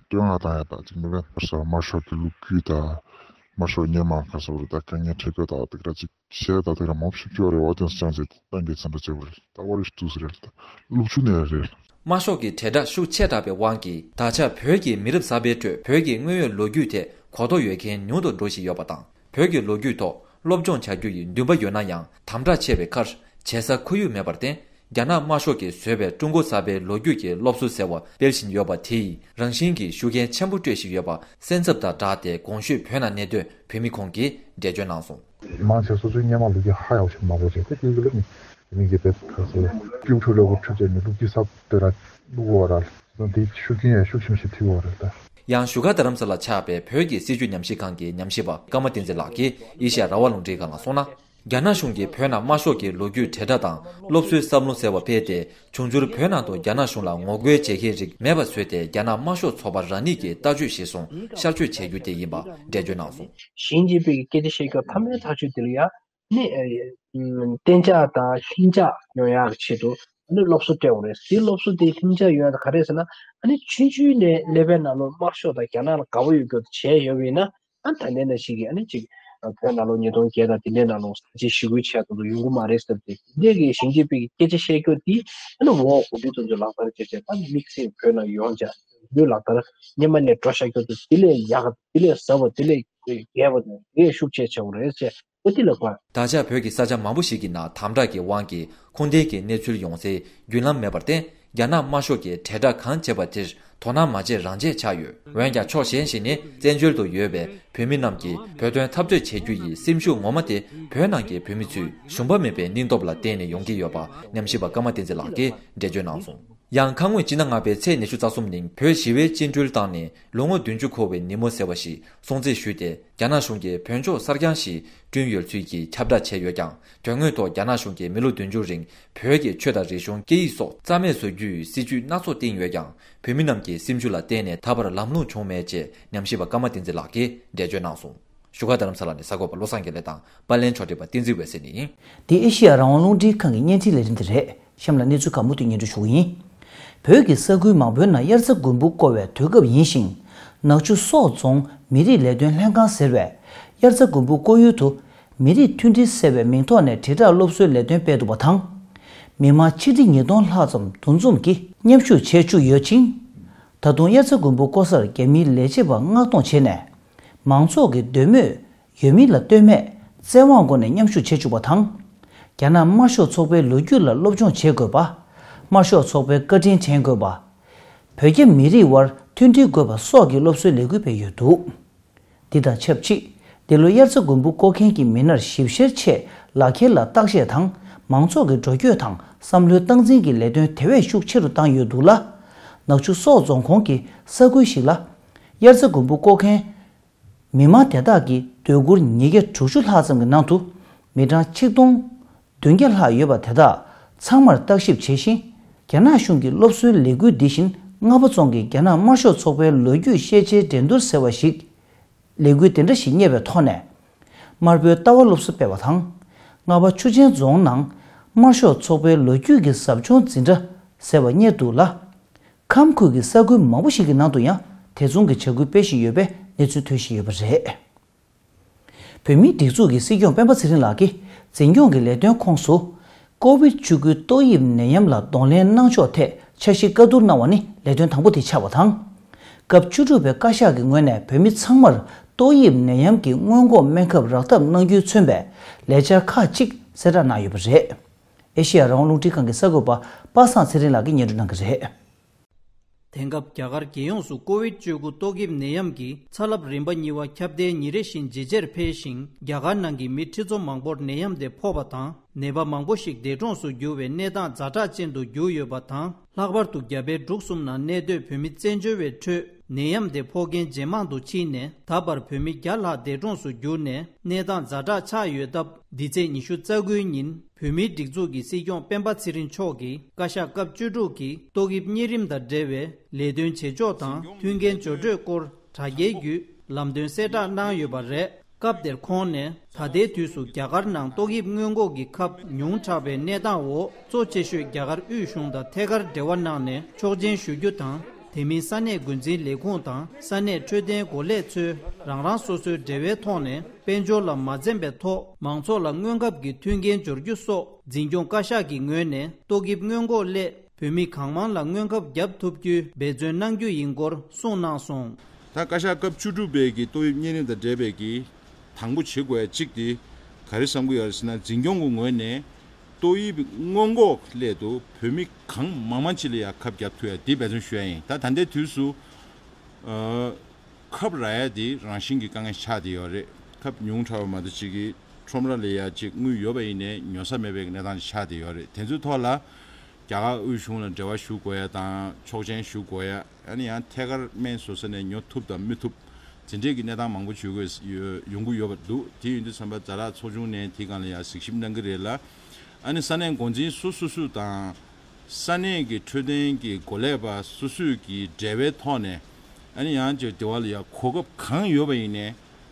བསྟོད་བསྔགས་བཏང་ཡ་དང་གཅིག་མིན་པའི་བར་ས་དམར་ཤོག་གི་ལོ་རྒྱུས་དང་དམར་ཤོག་སྔོན་མ་ག་ཚོད་རེད་ད་དཀའ་ངལ་འཕྲད་སྐབས་དང་དེ་དག་ཅིག་གཞས་དང་དེ་དག་མང་པོ་ཞིག་བཅོས་རེད། འོ་དེ་ཚོ་ཅང་ཟད་ཏང་གི་ཚན་པ་བཅས་པ་རེད། ད་ཨོ་རིག་ཏུ་སུ་རེད། ད་ལུག་ཆུ་ནས་རེད། དམར་ཤོག་གི་དྲིལ་བསྒྲགས་ཤུགས་ཆེ་དྲགས་པའི་དབང་གིས། ད་ཆ་བོད་ཀྱི་མི་རབས་གསར་པའི་ཁྲོད་བོད་ཀྱི་དངོས་ཡོད་ལོ་རྒྱུས་ཐད་གོ་རྟོགས་ཡོད་མཁན་ཉུང་དུ་འགྲོ་བཞིན་ཡོད་པ་དང་། བོད་ཀྱི་ལོ་རྒྱུས་ཐོག་སློབ་སྦྱོང་བྱ་རྒྱུ་ཡི་འདུན་པ་ཡོད་ན་ཡང་། དམ་དྲག་ཆེ་བའི་ཁར་བྱེད་ས་ཁོར་ཡུག་མེད་པར་བརྟེན། རྒྱ་ནག་དམར་ཤོག་གིས་བཟོས་པའི་ཀྲུང་གོ་གསར་པའི་ལོ་རྒྱུས་ཀྱི་སློབ་གསོ་ཟེར་བ་སྤེལ་བཞིན་ཡོད་པ་དེ་ཡིས་རང་བཞིན་གྱིས་ཤུགས་རྐྱེན་ཆེན་པོ་སྤྲོད་བཞིན་ཡོད་པ་སེམས་འཚབ་དང་སྦྲགས་ཏེ། གོང་ཞུས་བོད་ནང་གནས་སྡོད་བོད་མི་ཁོང་གིས་འགྲེལ་བརྗོད་གནང་སོང་། མང་ཆེ་སོ་སོའི་སྔོན་མ་ལོ་རྒྱུས་ཧ་ཡག་ཞིག་མ་གོ་བྱས་ཏེ་དེ་ཡི་ལ་ནི་དེ་མིན་གྱི་དེ་ཁ་སོ་ཀེའུ་ཁྲུ་ལོ་གོ་ཁྲུ་བྱས་ནས་ལུག་ཁྱི་སབ་དེ་ར་ལུག་འོ་ར་དེ་ཤུགས་རྐྱེན་ཡང་ཤུགས་ཆེན་ཞིག་ཐེབས་འོ་ར་ད། ཡང་བཞུགས་སྒར་རྡ་རམ་ས་ལ་ཆགས་པའི་བོད་ཀྱི་སྲིད་བྱུས་ཉམས་ཞིབ་ཁང་གི་ཉམས་ཞིབ་པ་ཀརྨ་བསྟན་འཛིན་ལགས་ཀྱིས་ཨེ་ཤ་ཡ་རང་དབང་རླུང་འཕྲིན་ཁང་ལ་གསུངས་ན། རྒྱ་ནག་གཞུང་གིས་བོད་ནང་དམར་ཤོག་གི་ལོ་རྒྱུས་དྲིལ་བསྒྲགས་དང་སློབ་གསོའི་བསམ་བློ་ཟེར་བ་སྤེལ་ཏེ། འབྱུང་འགྱུར་བོད་ནང་དུ་རྒྱ་ནག་གཞུང་ལ་ངོ་རྒོལ་བྱེད་མཁན་རིགས་མེད་པ་བཟོས་ཏེ། རྒྱ་ནག་དམར་ཤོག་ཚོགས་པ་རང་ཉིད་ཀྱི་ལྟ་སྤྱོད་གཞིར་བཟུང་ཤར་བསྐྱོད་བྱེད་རྒྱུ་དེ་ཡིན་པ་འགྲེལ་བརྗོད་གནང་སོང་། ཞིན་ཅིན་ཕིང་གིས་སྐད་ཆ་བཤད་སྐབས་མཐའ་མའི་ཐག་གཅོད་དེ་ལ་ཡང་ནི་གཏན་འཇགས་དང་ལྷིང་འཇགས་ཡོང་ཡག་གི་ཆེད་དུ་ནི་སློབ་གསོ་སྤྲད་འོང་རེད། དེ་སློབ་གསོ་དེ་ལྷིང་འཇགས་ཡོང་ཡག་དེ་ག་རེ་ཟེར་ན། ཨ་ནི་ཆུང་ཆུང་ནས་ཀླད་པའི་ནང་ལོགས་དམར་ཤོག་དང་རྒྱ་ནག་ལ་དགའ་པོ་ཡོད་རྒྱུ་དེ་བྱས་ཡོད་པ་ཡིན་ན། ཨ་ད་ནས་ན་ཞིག་གིས་ཨ་ནི་ཅིག་ བོད་ནང་ལོགས་ཉིས་སྟོང་བརྒྱད་དང་དེ་འདྲའི་ནང་ལོགས་ས་ཆ་ཞི་རྒོལ་བྱས་ཙང་ཡོང་གི་མ་རེད་ཟེར་ཏེ། དེ་འདྲའི་གི་ཞིང་ཆེན་པའི་སྐད་ཆ་བཤད་རྒྱུ་དེ་ཨ་ནི་འོག་འོག་འདུ་ཚོ་ཚོས་ལག་བསྟར་བྱས་བྱས། ད་དམིགས་བསལ་བོད་ནང་ཡོང་བྱས་བོད་ལག་བསྟར་སྔོན་མ་ནས་འགྲོ་བཞག་རྒྱུ་དེ་དེ་ལས་ཡག་དེ་ལས་ཟབ་པ་དེ་ལས་རྒྱས་པ་དང་དེ་ལས་ཤུགས་ཆེ་ཆེ་བ་རེད་ཟེར། ཨོ་དེ་ལ་དགོངས། ད་ཆ་བོད་ཀྱི་ས་ཆ་མང་པོ་ཞིག་གི་ནང་དམ་དྲག་གི་དབང་གིས་ཁུངས་ལྡན་གྱི་གནས་ཚུལ་ཡོང་སའི་བརྒྱུད་ལམ་མེད་པར་བརྟེན། རྒྱ་ནག་དམར་ཤོག་གིས་དྲིལ་བསྒྲགས་གང་བྱེད་པ་དེར་དོ་སྣང་མ་བྱེད་རང་བྱེད་ཆགས་ཡོད། འོན་ཀྱང་ཕྱོགས་གཞན་ཞིག་ནས་བཙན་བྱོལ་དུ་ཡོད་པའི་བོད་མི་རྣམས་ཀྱིས་བོད་དོན་འཐབ་རྩོད་བྱེད་རྒྱུ་ཡི་སེམས་ཤུགས་ངོ་མ་དེ་བོད་ནང་གི་བོད་མི་ཚོའི་ཞུམ་པ་མེད་པའི་སྙིང་སྟོབས་ལ་བརྟེན་ནས་ཡོང་གི་ཡོད་པ་ཉམས་ཞིབ་པ་ཀརྨ་བསྟན་འཛིན་ལགས་ཀྱིས་འགྲེལ་བརྗོད་གནང་སོང་། ཡང་ཁ་སྔོན་སྤྱི་ཟླ་ལྔ་པའི་ཚེས་ཉི་ཤུ་རྩ་གསུམ་ཉིན་བོད་ཞི་བའི་བཅིངས་འགྲོལ་བཏང་ནས་ལོ་ངོ་བདུན་ཅུ་འཁོར་བའི་ཉིན་མོ་ཟེར་བ་ཞིག་སྲུང་བརྩི་ཞུས་ཏེ། རྒྱ་ནག་གཞུང་གིས་བོད་ལྗོངས་གསར་རྐྱང་ཞིག་བསྐྲུན་ཡོད་ཚུལ་གྱི་ཁྱབ་བསྒྲགས་བྱས་ཡོད་ཀྱང་། དོན་དངོས་ཐོག་རྒྱ་ནག་གཞུང་གིས་མི་ལོ་བདུན་ཅུ་རིང་བོད་ཀྱི་ཆོས་དང་རིག་གཞུང་སྐད་ཡིག་སོགས་རྩ་མེད་བཟོ་རྒྱུའི་སྲིད་ཇུས་སྣ་ཚོགས་བཏིང་ཡོད་ཀྱང་། བོད་མི་རྣམས་ཀྱི་སེམས་ཤུགས་ལ་བརྟེན་ནས་ད་བར་ལམ་ལྷོང་བྱུང་མེད་ཅེས་ཉམས་ཞིབ་པ་ཀརྨ་བསྟན་འཛིན་ལགས་ཀྱིས་འགྲེལ་བརྗོད་གནང་སོང་། བཞུགས་སྒར་རྡ་རམ་ས་ལ་ནས་གསར་འགོད་པ་བློ་བཟང་དགེ་ལེགས་དང་པར་ལེན་ཕྱོགས་སྒྲིག་པ་བསྟན་འཛིན་འོད་ཟེར་ནས་ཡིན། འདི་ཨེ་ཤེ་ཡ་རང་དབང་རླུང་འཕྲིན་ཁང་གི་བརྙན་འཕྲིན་ལས་རིམ་དེ་རེད། གཤམ་ལ་གནས་ཚུལ་ཁག་མུ་མཐུད་སྙན་སྒྲོན་ཞུ་གི་ཡིན། བོད་ཀྱི་ས་ཁུལ་མང་པོའི་ནང་དབྱར་རྩྭ་དགུན་འབུ་བརྐོ་བའི་དུས་སྐབས་ཡིན་ཞིང་། ནག་ཆུ་སོག་རྫོང་མི་རིགས་ལས་དོན་ལྷན་ཁང་ཟེར་བས། དབྱར་རྩྭ་དགུན་འབུ་བརྐོ་ཡུལ་དུ། མི་རིགས་མཐུན་སྒྲིལ་ཟེར་བའི་མིང་ཐོག་ནས་དྲིལ་བསྒྲགས་སློབ་གསོའི་ལས་དོན་སྤེལ་འདུག་པ་དང་། མི་མང་ཆིག་ཁྲི་ཉིས་སྟོང་ལྷག་ཙམ་འདུ་འཛོམས་ཀྱིས་མཉམ་ཞུགས་བྱས་བཅུག་ཡོད་ཅིང་། ད་དུང་དབྱར་རྩྭ་དགུན་འབུ་བརྐོ་སར་རྒྱ་མིའི་ལས་བྱེད་པ་མངགས་གཏོང་བྱས་ནས། མང་ཚོགས་ཀྱི་འདོད་མོས་ཡོད་མིན་ལ་ལྟོས་མེད་བཙན་དབང་སྒོ་ནས་མཉམ་ཞུགས་བྱེད་བཅུག་པ་དང་། རྒྱ་ནག་དམར་ཤོག་ཚོགས་པའི་ལོ་རྒྱུས་ལ་སློབ་སྦྱོང་བྱེད་དགོས་པ། དམར་ཤོག་ཚོགས་པའི་བཀའ་དྲིན་དྲན་དགོས་པ། བོད་རྒྱ་མི་རིགས་དབར་མཐུན་སྒྲིལ་དགོས་པ་སོགས་ཀྱི་སློབ་གསོའི་ལས་འགུལ་སྤེལ་ཡོད་འདུག། འདི་དང་ཆབས་ཅིག་འདི་ལོ་དབྱར་རྩྭ་དགུན་འབུ་བརྐོ་མཁན་གྱི་མི་སྣར་ཞིབ་བཤེར་ཆེད་ལག་ཁྱེར་ལ་བརྟག་དཔྱད་དང་མང་ཚོགས་ཀྱི་འགྲོ་སྐྱོད་དང་བསམ་བློའི་སྟངས་འཛིན་གྱི་ལས་དོན་དེ་བས་ཤུགས་ཆེ་རུ་བཏང་ཡོད་འདུག་ལ། ནག་ཆུ་སོག་རྫོང་ཁོངས་ཀྱི་ས་ཁུལ་ཞིག་ལ། དབྱར་རྩྭ་དགུན་འབུ་བརྐོ་མཁན། མི་མང་དེ་དག་གིས་སྡོད་གུར་ཉིས་བརྒྱ་དྲུག་ཅུ་ལྷག་ཙམ་གྱི་ནང་དུ། མི་གྲངས་ཆིག་སྟོང་བདུན་བརྒྱ་ལྷག་ཡོད་པ་དེ་དག་ཚང་མར་བརྟག་ཞིབ་བྱས་ཤིང་། རྒྱ་ནག་གཞུང་གི་སློབ་གསོའི་ལས་འགུལ་འདི་བཞིན་རྔ་པ་རྫོང་གི་རྒྱ་ནག་དམར་ཤོག་ཚོགས་པའི་ལོ་རྒྱུས་ཤེས་བྱའི་འགྲན་བསྡུར་ཟེར་བ་ཞིག་ལས་འགུལ་དེ་འདྲ་ཞིག་གཉེར་བའི་ཐོག་ནས། དམར་པོའི་ལྟ་བ་སློབ་གསོ་སྤེལ་བ་དང་། རྔ་པ་ཆུ་ཆེན་རྫོང་ནང་དམར་ཤོག་ཚོགས་པའི་ལོ་རྒྱུས་ཀྱི་ཟབ་སྦྱོང་འཛིན་གྲྭ་ཟེར་བ་གཉེར་འདུག་ལ། ཁམས་ཁུལ་གྱི་ས་ཁུལ་མང་པོ་ཞིག་གི་ནང་དུ་ཡང་དེ་མཚུངས་ཀྱི་བྱ་འགུལ་སྤེལ་བཞིན་ཡོད་པའི་གནས་ཚུལ་ཐོན་བཞིན་ཡོད་པ་རེད། བོད་མིའི་སྒྲིག་འཛུགས་ཀྱི་སྲིད་སྐྱོང་སྤེན་པ་ཚེ་རིང་ལགས་ཀྱིས་འཛིན་སྐྱོང་གི་ལས་དོན་ཁོངས་སུ། ཀོ་བིད་བཅུ་དགུ་ཏོག་དབྱིབས་ནད་ཡམས་ལ་གདོང་ལེན་གནང་ཕྱོགས་ཐད་འཆར་གཞི་བཀའ་བསྡུར་གནང་བ་ནི་ལས་དོན་དང་པོ་དེ་ཆགས་པ་དང་། སྐབས་བཅུ་དྲུག་པའི་བཀའ་ཤག་གི་ངོས་ནས་བོད་མི་ཚང་མར་ཏོག་དབྱིབས་ནད་ཡམས་ཀྱི་སྔོན་འགོག་སྨན་ཁབ་རག་ཐབས་གནང་རྒྱུས་མཚོན་པའི་ལས་འཆར་ཁག་ཅིག་གསལ་བསྒྲགས་གནང་ཡོད་པ་རེད། ཨེ་ཤེ་ཡ་རང་དབང་རླུང་འཕྲིན་ཁང་གི་གསར་འགོད་པ་པ་སངས་ཚེ་རིང་ལགས་ཀྱིས་སྙན་སྒྲོན་གནང་གི་རེད། དེང་སྐབས་རྒྱ་གར་རྒྱལ་ཡོངས་སུ་ཀོ་བིད་བཅུ་དགུ་ཏོག་དབྱིབས་ནད་ཡམས་ཀྱི་ཚ་རླབས་རིམ་པ་གཉིས་པ་ཁྱབ་གདལ་ཉིན་རེ་བཞིན་ཇེ་ཆེར་འཕེལ་ཞིང་། རྒྱ་གར་ནང་གི་མི་ཁྲི་ཚོ་མང་པོར་ནད་ཡམས་དེ་ཕོག་པ་དང་། ནད་པ་མང་པོ་ཞིག་འདས་གྲོངས་སུ་གྱུར་བའི་གནས་སྟངས་ཛ་དྲག་ཅན་དུ་གྱུར་ཡོད་པ་དང་། ལྷག་པར་དུ་རྒྱ་བལ་འབྲུག་གསུམ་ནང་གནས་སྡོད་བོད་མི་བཙན་བྱོལ་བའི་ཁྲོད་ནད་ཡམས་དེ་ཕོག་མཁན་ཇེ་མང་དུ་ཕྱིན་ནས། ད་བར་བོད་མི་བརྒྱ་ལྷག་འདས་གྲོངས་སུ་གྱུར་ནས་གནས་སྟངས་ཛ་དྲག་ཆགས་ཡོད་སྟབས། འདི་ཚེས་ཉི་ཤུ་རྩ་དགུའི་ཉིན་བོད་མིའི་སྒྲིག་འཛུགས་ཀྱི་སྲིད་སྐྱོང་སྤེན་པ་ཚེ་རིང་མཆོག་གིས་བཀའ་ཤག་སྐབས་བཅུ་དྲུག་གི་ཏོག་དབྱིབས་གཉན་རིམས་དང་འབྲེལ་བའི་ལས་དོན་བྱེད་ཕྱོགས་དང་མཐུན་རྐྱེན་སྦྱོར་སྤྲོད་སྐོར་དྲ་རྒྱའི་བརྒྱུད་ལམ་སྟོན་གསལ་བསྒྲགས་གནང་ཡོད་པ་རེད། སྐབས་དེར་ཁོང་ནས་ད་ལྟའི་དུས་སུ་རྒྱ་གར་ནང་ཏོག་དབྱིབས་སྔོན་འགོག་གི་ཁབ་ཉུང་དྲགས་པའི་གནས་སྟངས་འོག་གཙོ་ཆེ་ཤོས་རྒྱ་གར་དབུས་གཞུང་དང་ཐད་ཀར་འབྲེལ་བ་གནང་ནས་ཆོག་མཆན་ཞུ་རྒྱུ་དང་། དེ་མིན་ས་གནས་འགོ་འཛིན་ལས་ཁུངས་དང་ས་གནས་འཕྲོད་བསྟེན་འགོ་ལས་ཚོས་རང་རང་སོ་སོའི་འབྲེལ་བའི་ཐོག་ནས་དཔལ་འབྱོར་ལ་མ་འཛེམས་པའི་ཐོག་མང་ཚོགས་ལ་སྔོན་ཁབ་ཀྱི་མཐུན་རྐྱེན་སྦྱོར་རྒྱུ་སོགས་འཛིན་སྐྱོང་བཀའ་ཤག་གི་ངོས་ནས་ཏོག་དབྱིབས་སྔོན་འགོག་སླད་བོད་མི་གང་མང་ལ་སྔོན་ཁབ་བརྒྱབ་ཐུབ་རྒྱུའི་འབད་བརྩོན་གནང་རྒྱུ་ཡིན་སྐོར་གསུངས་གནང་སོང་། ད་བཀའ་ཤག་སྐབས་བཅུ་དྲུག་པའི་གི་ཏོག་དབྱིབས་གཉན་རིམས་དང་འབྲེལ་བའི་གི་དང་པོ་བྱེད་དགོས་ཡ་གཅིག་དེ་ག་རེ་བསམ་གི་ཡོད་རེད་ཟེར་ན། འཛིན་སྐྱོང་གི་ངོས་ནས་ཏོག་དབྱིབས་སྔོན་འགོག་སླད་དུ་བོད་མི་གང་མང་མང་ཅིག་ལ་ཡ་ཁབ་བརྒྱབ་ཐུབ་ཡ་དེ་འབད་བརྩོན་ཞུ་ཡ་ཡིན། ད་ད་ལྟའི་དུས་སུ། ཨ། ཁབ་རག་ཡ་དེ་རང་བཞིན་གྱི་དཀའ་ངལ་ཆགས་བསྡད་ཡོད་རེད། ཁབ་ཉུང་དྲགས་པ་མ་གཏོགས་ཅིག་གི་ཁྲོམ་ར་ལ་ཡ་ཅིག་དངུལ་ཡོད་པ་ཡིན་ནའི་ཉོ་ས་མེད་པའི་གནས་སྟངས་ཆགས་བསྡད་ཡོད་རེད། དེ་ཚོའི་ཐོག་ལ་རྒྱ་གར་དབུས་གཞུང་ལ་འབྲེལ་བ་ཞུ་དགོས་ཡ་དང་ཆོག་མཆན་ཞུ་དགོས་ཡ། ཨ་ནི་ཡང་ཐད་ཀར་སྨན་བཟོ་ས་ནས་ཉོ་ཐུབ་དང་མི་ཐུབ་དེ་འདྲའི་གི་གནས་སྟངས་མང་པོ་བྱུང་དགོས་ཡོང་གི་ཡོད་པ་འདུག། དེ་ཡིན་དུས་ཙམ་པ་ཛ་དྲག་ཚོགས་ཆུང་ནས་དེའི་སྒང་ལ་ཡང་གཟིགས་ཞིབ་གནང་གི་རེད་ལ། ཨ་ནི་ས་གནས་འགོ་འཛིན་སོ་སོ་སོ་དང་ས་གནས་ཀྱི་འཕྲོད་བསྟེན་གྱི་འགོ་ལས་པ་སོ་སོས་ཀྱི་འབྲེལ་བའི་ཐོག་ནས་ཨ་ནི་ཡང་ཅིག་དེ་བ་ལ་ཡང་གོ་སྐབས་གང་ཡོད་པ་ཡིན་ནའི་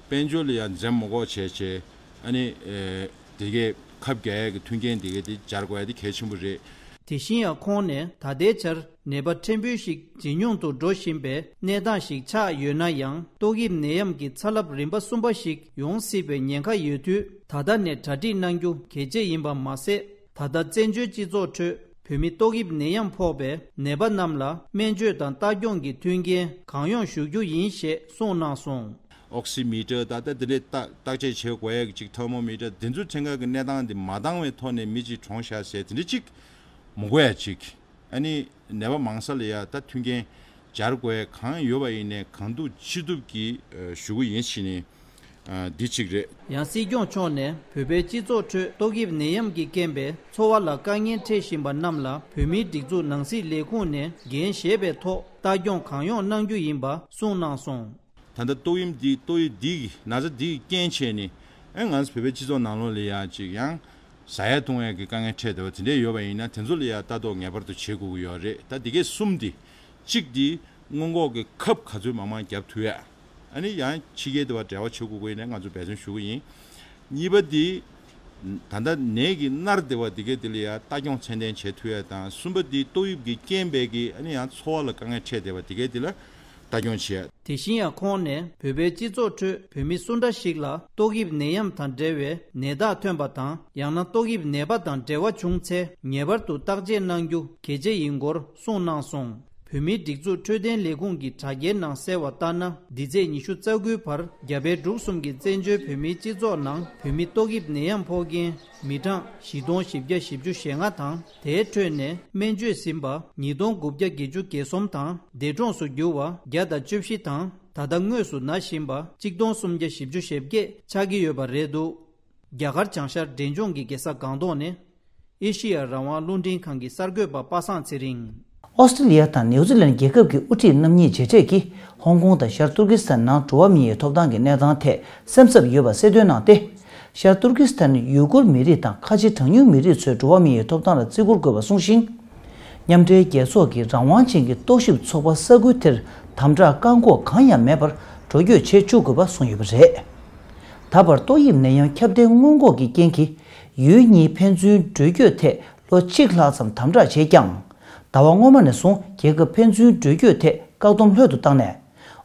དཔལ་འབྱོར་ལ་ཡང་འཛེམ་མ་དགོས་བྱས་བྱས། ཨ་ནི་ཨེ་དེ་གའི་ཁབ་རྒྱག་ཡས་ཀྱི་མཐུན་རྐྱེན་དེ་གའི་དེ་སྦྱར་དགོས་ཡ་དེ་གལ་ཆེན་པོ་རེད། དེ་བཞིན་ཡང་ཁོང་ནས་ད་ལྟའི་ཆར་ནད་པ་ཕྲན་བུ་ཞིག་ཇེ་ཉུང་དུ་འགྲོ་བཞིན་པའི་གནས་སྟངས་ཤིག་ཆགས་ཡོད་ན་ཡང་། ཏོག་དབྱིབས་ནད་ཡམས་ཀྱི་ཚ་རླབས་རིམ་པ་གསུམ་པ་ཞིག་ཡོང་སྲིད་པའི་ཉེན་ཁ་ཡོད་དུས། ད་ལྟ་ནས་གྲ་སྒྲིག་གནང་རྒྱུ་གལ་ཆེ་ཡིན་པ་མ་ཟད། ད་ལྟ་བཙན་བྱོལ་སྤྱི་ཚོགས་ཁྲོད་བོད་མི་ཏོག་དབྱིབས་ནད་ཡམས་ཕོག་པའི་ནད་པ་རྣམས་ལ་སྨན་བཅོས་དང་ལྟ་སྐྱོང་གི་མཐུན་རྐྱེན་གང་ཡོང་ཞུ་རྒྱུ་ཡིན་ཞེས་གསུངས་གནང་སོང་། ཨོག་སི་མི་ཊར་ད་ལྟ་དེ་འདྲའི་བརྟག་བརྟག་དཔྱད་བྱེད་དགོས་ཡ་གི་ཅིག་ཐར་མོ་མི་ཊར་དེ་ཚོ་ཁྲིམས་འགལ་གྱི་གནས་སྟངས་དེ་མ་འདང་བའི་ཐོག་ནས་མི་གཅིག་གྲོངས་ཤག་ཟེར་དེ་འདྲ་ཅིག་མི་དགོས་ཡ་ཅིག་ཨ་ནི་ནད་པ་མང་ས་ལ་ཡ་ད་མཐུན་རྐྱེན་སྦྱར་དགོས་ཡ་གང་ཡོད་པ་ཡིན་ནའི་གང་ཐུབ་ཅི་ཐུབ་ཀྱིས་ཨ་ཞུ་གི་ཡིན་ཞེས་ནས་ཨ་འདི་གཅིག་རེད། ཡང་སྲིད་སྐྱོང་མཆོག་ནས་བོད་པའི་སྤྱི་ཚོགས་ཁྲོད་ཏོག་དབྱིབས་ནད་ཡམས་ཀྱི་རྐྱེན་པས་འཚོ་བ་ལ་དཀའ་ངལ་འཕྲད་བཞིན་པ་རྣམས་ལ་བོད་མིའི་སྒྲིག་འཛུགས་ནང་སྲིད་ལས་ཁུངས་ནས་འགན་བཞེས་པའི་ཐོག་ལྟ་སྐྱོང་གང་ཡོང་གནང་རྒྱུ་ཡིན་པ་གསུངས་གནང་སོང་། ད་ལྟ་ཏོག་དབྱིབས་འདི་ཏོག་དབྱིབས་འདི་གི་ན་ཚ་འདི་གི་རྐྱེན་བྱས་ནས་ཨེ་ང་ཚོ་བོད་པའི་སྤྱི་ཚོགས་ནང་ལོགས་ལ་ཡ་ཅིག་ཡང་ཟ་ཡ་བཏུང་ཡ་གི་དཀའ་ངལ་འཕྲད་བསྡད་པ་དེ་འདྲས་ཡོད་པ་ཡིན་ན་དེ་ཚོ་ལ་ཡ་ལྟ་རྟོག་ངེས་པར་དུ་བྱེད་དགོས་ཀྱི་ཡོད་རེད། ད་འདི་གས་གསུམ་འདི་གཅིག་འདི་སྔོན་འགོག་གི་ཁབ་ག་ཚོད་མང་མང་བརྒྱབ་ཐུབ་ཡ། ཨ་ནི་ཡང་ཕྱི་རྒྱལ་དུ་བ་འབྲེལ་བ་བྱེད་དགོས་ཀྱི་ཡིན་ན་ང་ཚོ་འབད་བརྩོན་ཞུ་གི་ཡིན། གཉིས་པ་འདི་ད་ལྟ་ནད་ཀྱིས་མནར་བསྡད་པ་འདི་གས་འདི་ལ་ཡ་ལྟ་སྐྱོང་ཚད་ལྡན་བྱེད་ཐུབ་ཡ་དང་། གསུམ་པ་འདི་ཏོག་དབྱིབས་ཀྱི་རྐྱེན་པས་ཀྱི་ཨ་ནི་ཡང་འཚོ་བ་ལ་དཀའ་ངལ་འཕྲད་བསྡད་པ་འདི་གས་འདི་ལ་ལྟ་སྐྱོང་བྱེད་ཡ། དེ་བཞིན་ཡང་ཁོང་ནས་བོད་པའི་སྤྱི་ཚོགས་ཁྲོད་བོད་མི་སུ་འདྲ་ཞིག་ལ་ཏོག་དབྱིབས་ནད་ཡམས་དང་འབྲེལ་བའི་ནད་རྟགས་ཐོན་པ་དང་། ཡང་ན་ཏོག་དབྱིབས་ནད་པ་དང་འབྲེལ་བ་བྱུང་ཚེ་ངེས་པར་དུ་བརྟག་དཔྱད་གནང་རྒྱུ་གལ་ཆེ་ཡིན་སྐོར་གསུངས་གནང་སོང་། བོད་མིའི་སྒྲིག་འཛུགས་འཕྲོད་བསྟེན་ལས་ཁུངས་ཀྱི་དྲ་རྒྱའི་ནང་གསལ་བ་ལྟར་ན། འདི་ཚེས་ཉི་ཤུ་རྩ་དགུའི་བར་རྒྱ་བལ་འབྲུག་གསུམ་གྱི་བཙན་བྱོལ་བོད་མིའི་སྤྱི་ཚོགས་ནང་བོད་མི་ཏོག་དབྱིབས་ནད་ཡམས་ཕོག་མཁན་མི་གྲངས་བཞི་སྟོང་བཞི་བརྒྱ་བཞི་བཅུ་ཞེ་ལྔ་དང་། དེའི་ཁྲོད་ནས་སྨན་བཅོས་ཟིན་པ་ཉིས་སྟོང་དགུ་བརྒྱ་བརྒྱད་ཅུ་གྱ་གསུམ་དང་། འདས་གྲོངས་སུ་གྱུར་བ་བརྒྱ་དང་བཅུ་བཞི་དང་། ད་ལྟ་དངོས་སུ་ན་བཞིན་པ་གཅིག་སྟོང་སུམ་བརྒྱ་བཞི་བཅུ་ཞེ་བརྒྱད་ཆགས་ཀྱི་ཡོད་པ་རེད་འདུག་རྒྱ་གར་བྱང་ཤར་འབྲས་ལྗོངས་ཀྱི་རྒྱལ་ས་སྒང་ཏོག་ནས་ཨེ་ཤི་ཡ་རང་དབང་རླུང་འཕྲིན་ཁང་གི་གསར་འགོད་པ་པ་སངས་ཚེ་རིང་། ཨོ་སི་ཀྲི་ལི་ཡ་དང་ནེའུ་ཛི་ལན་རྒྱལ་ཁབ་ཀྱི་དབུ་ཁྲིད་རྣམ་གཉིས་མཇལ་འཕྲད་ཀྱིས་ཧོང་ཀོང་དང་ཤར་ཏུར་ཀི་སི་ཐན་ནང་འགྲོ་བ་མིའི་ཐོབ་ཐང་གི་གནས་སྟངས་ཐད་སེམས་འཚབ་ཡོད་པ་གསལ་སྟོན་གནང་སྟེ། ཤར་ཏུར་ཀི་སི་ཐན་ཡུ་གུར་མི་རིགས་དང་ཁ་ཆེ་གྲངས་ཉུང་མི་རིགས་ཚོའི་འགྲོ་བ་མིའི་ཐོབ་ཐང་ལ་བརྩི་བཀུར་དགོས་པ་གསུངས་ཤིང་། མཉམ་འབྲེལ་རྒྱལ་ཚོགས་ཀྱི་རང་དབང་ཅན་གྱི་རྟོག་ཞིབ་ཚོགས་པ་ས་ཁུལ་དེར་དམ་དྲག་བཀག་འགོག་གང་ཡང་མེད་པར་འགྲོ་སྐྱོད་བྱེད་བཅུག་དགོས་པ་གསུངས་ཡོད་པ་རེད། ད་བར་ཏོག་དབྱིབས་ནད་ཡམས་ཁྱབ་གདལ་སྔོན་འགོག་གི་རྐྱེན་གྱིས་ཡུལ་གཉིས་ཕན་ཚུན་འགྲོ་སྐྱོད་ཐད་ལོ་གཅིག་ལྷག་ཙམ་དམ་དྲག་བྱས་ཀྱང་། ཟླ་བ་སྔོན་མ་ནས་བཟུང་རྒྱལ་ཁབ་ཕན་ཚུན་འགྲོ་སྐྱོད་ཐད་བཀག་སྡོམ་ལྷོད་དུ་བཏང་ནས།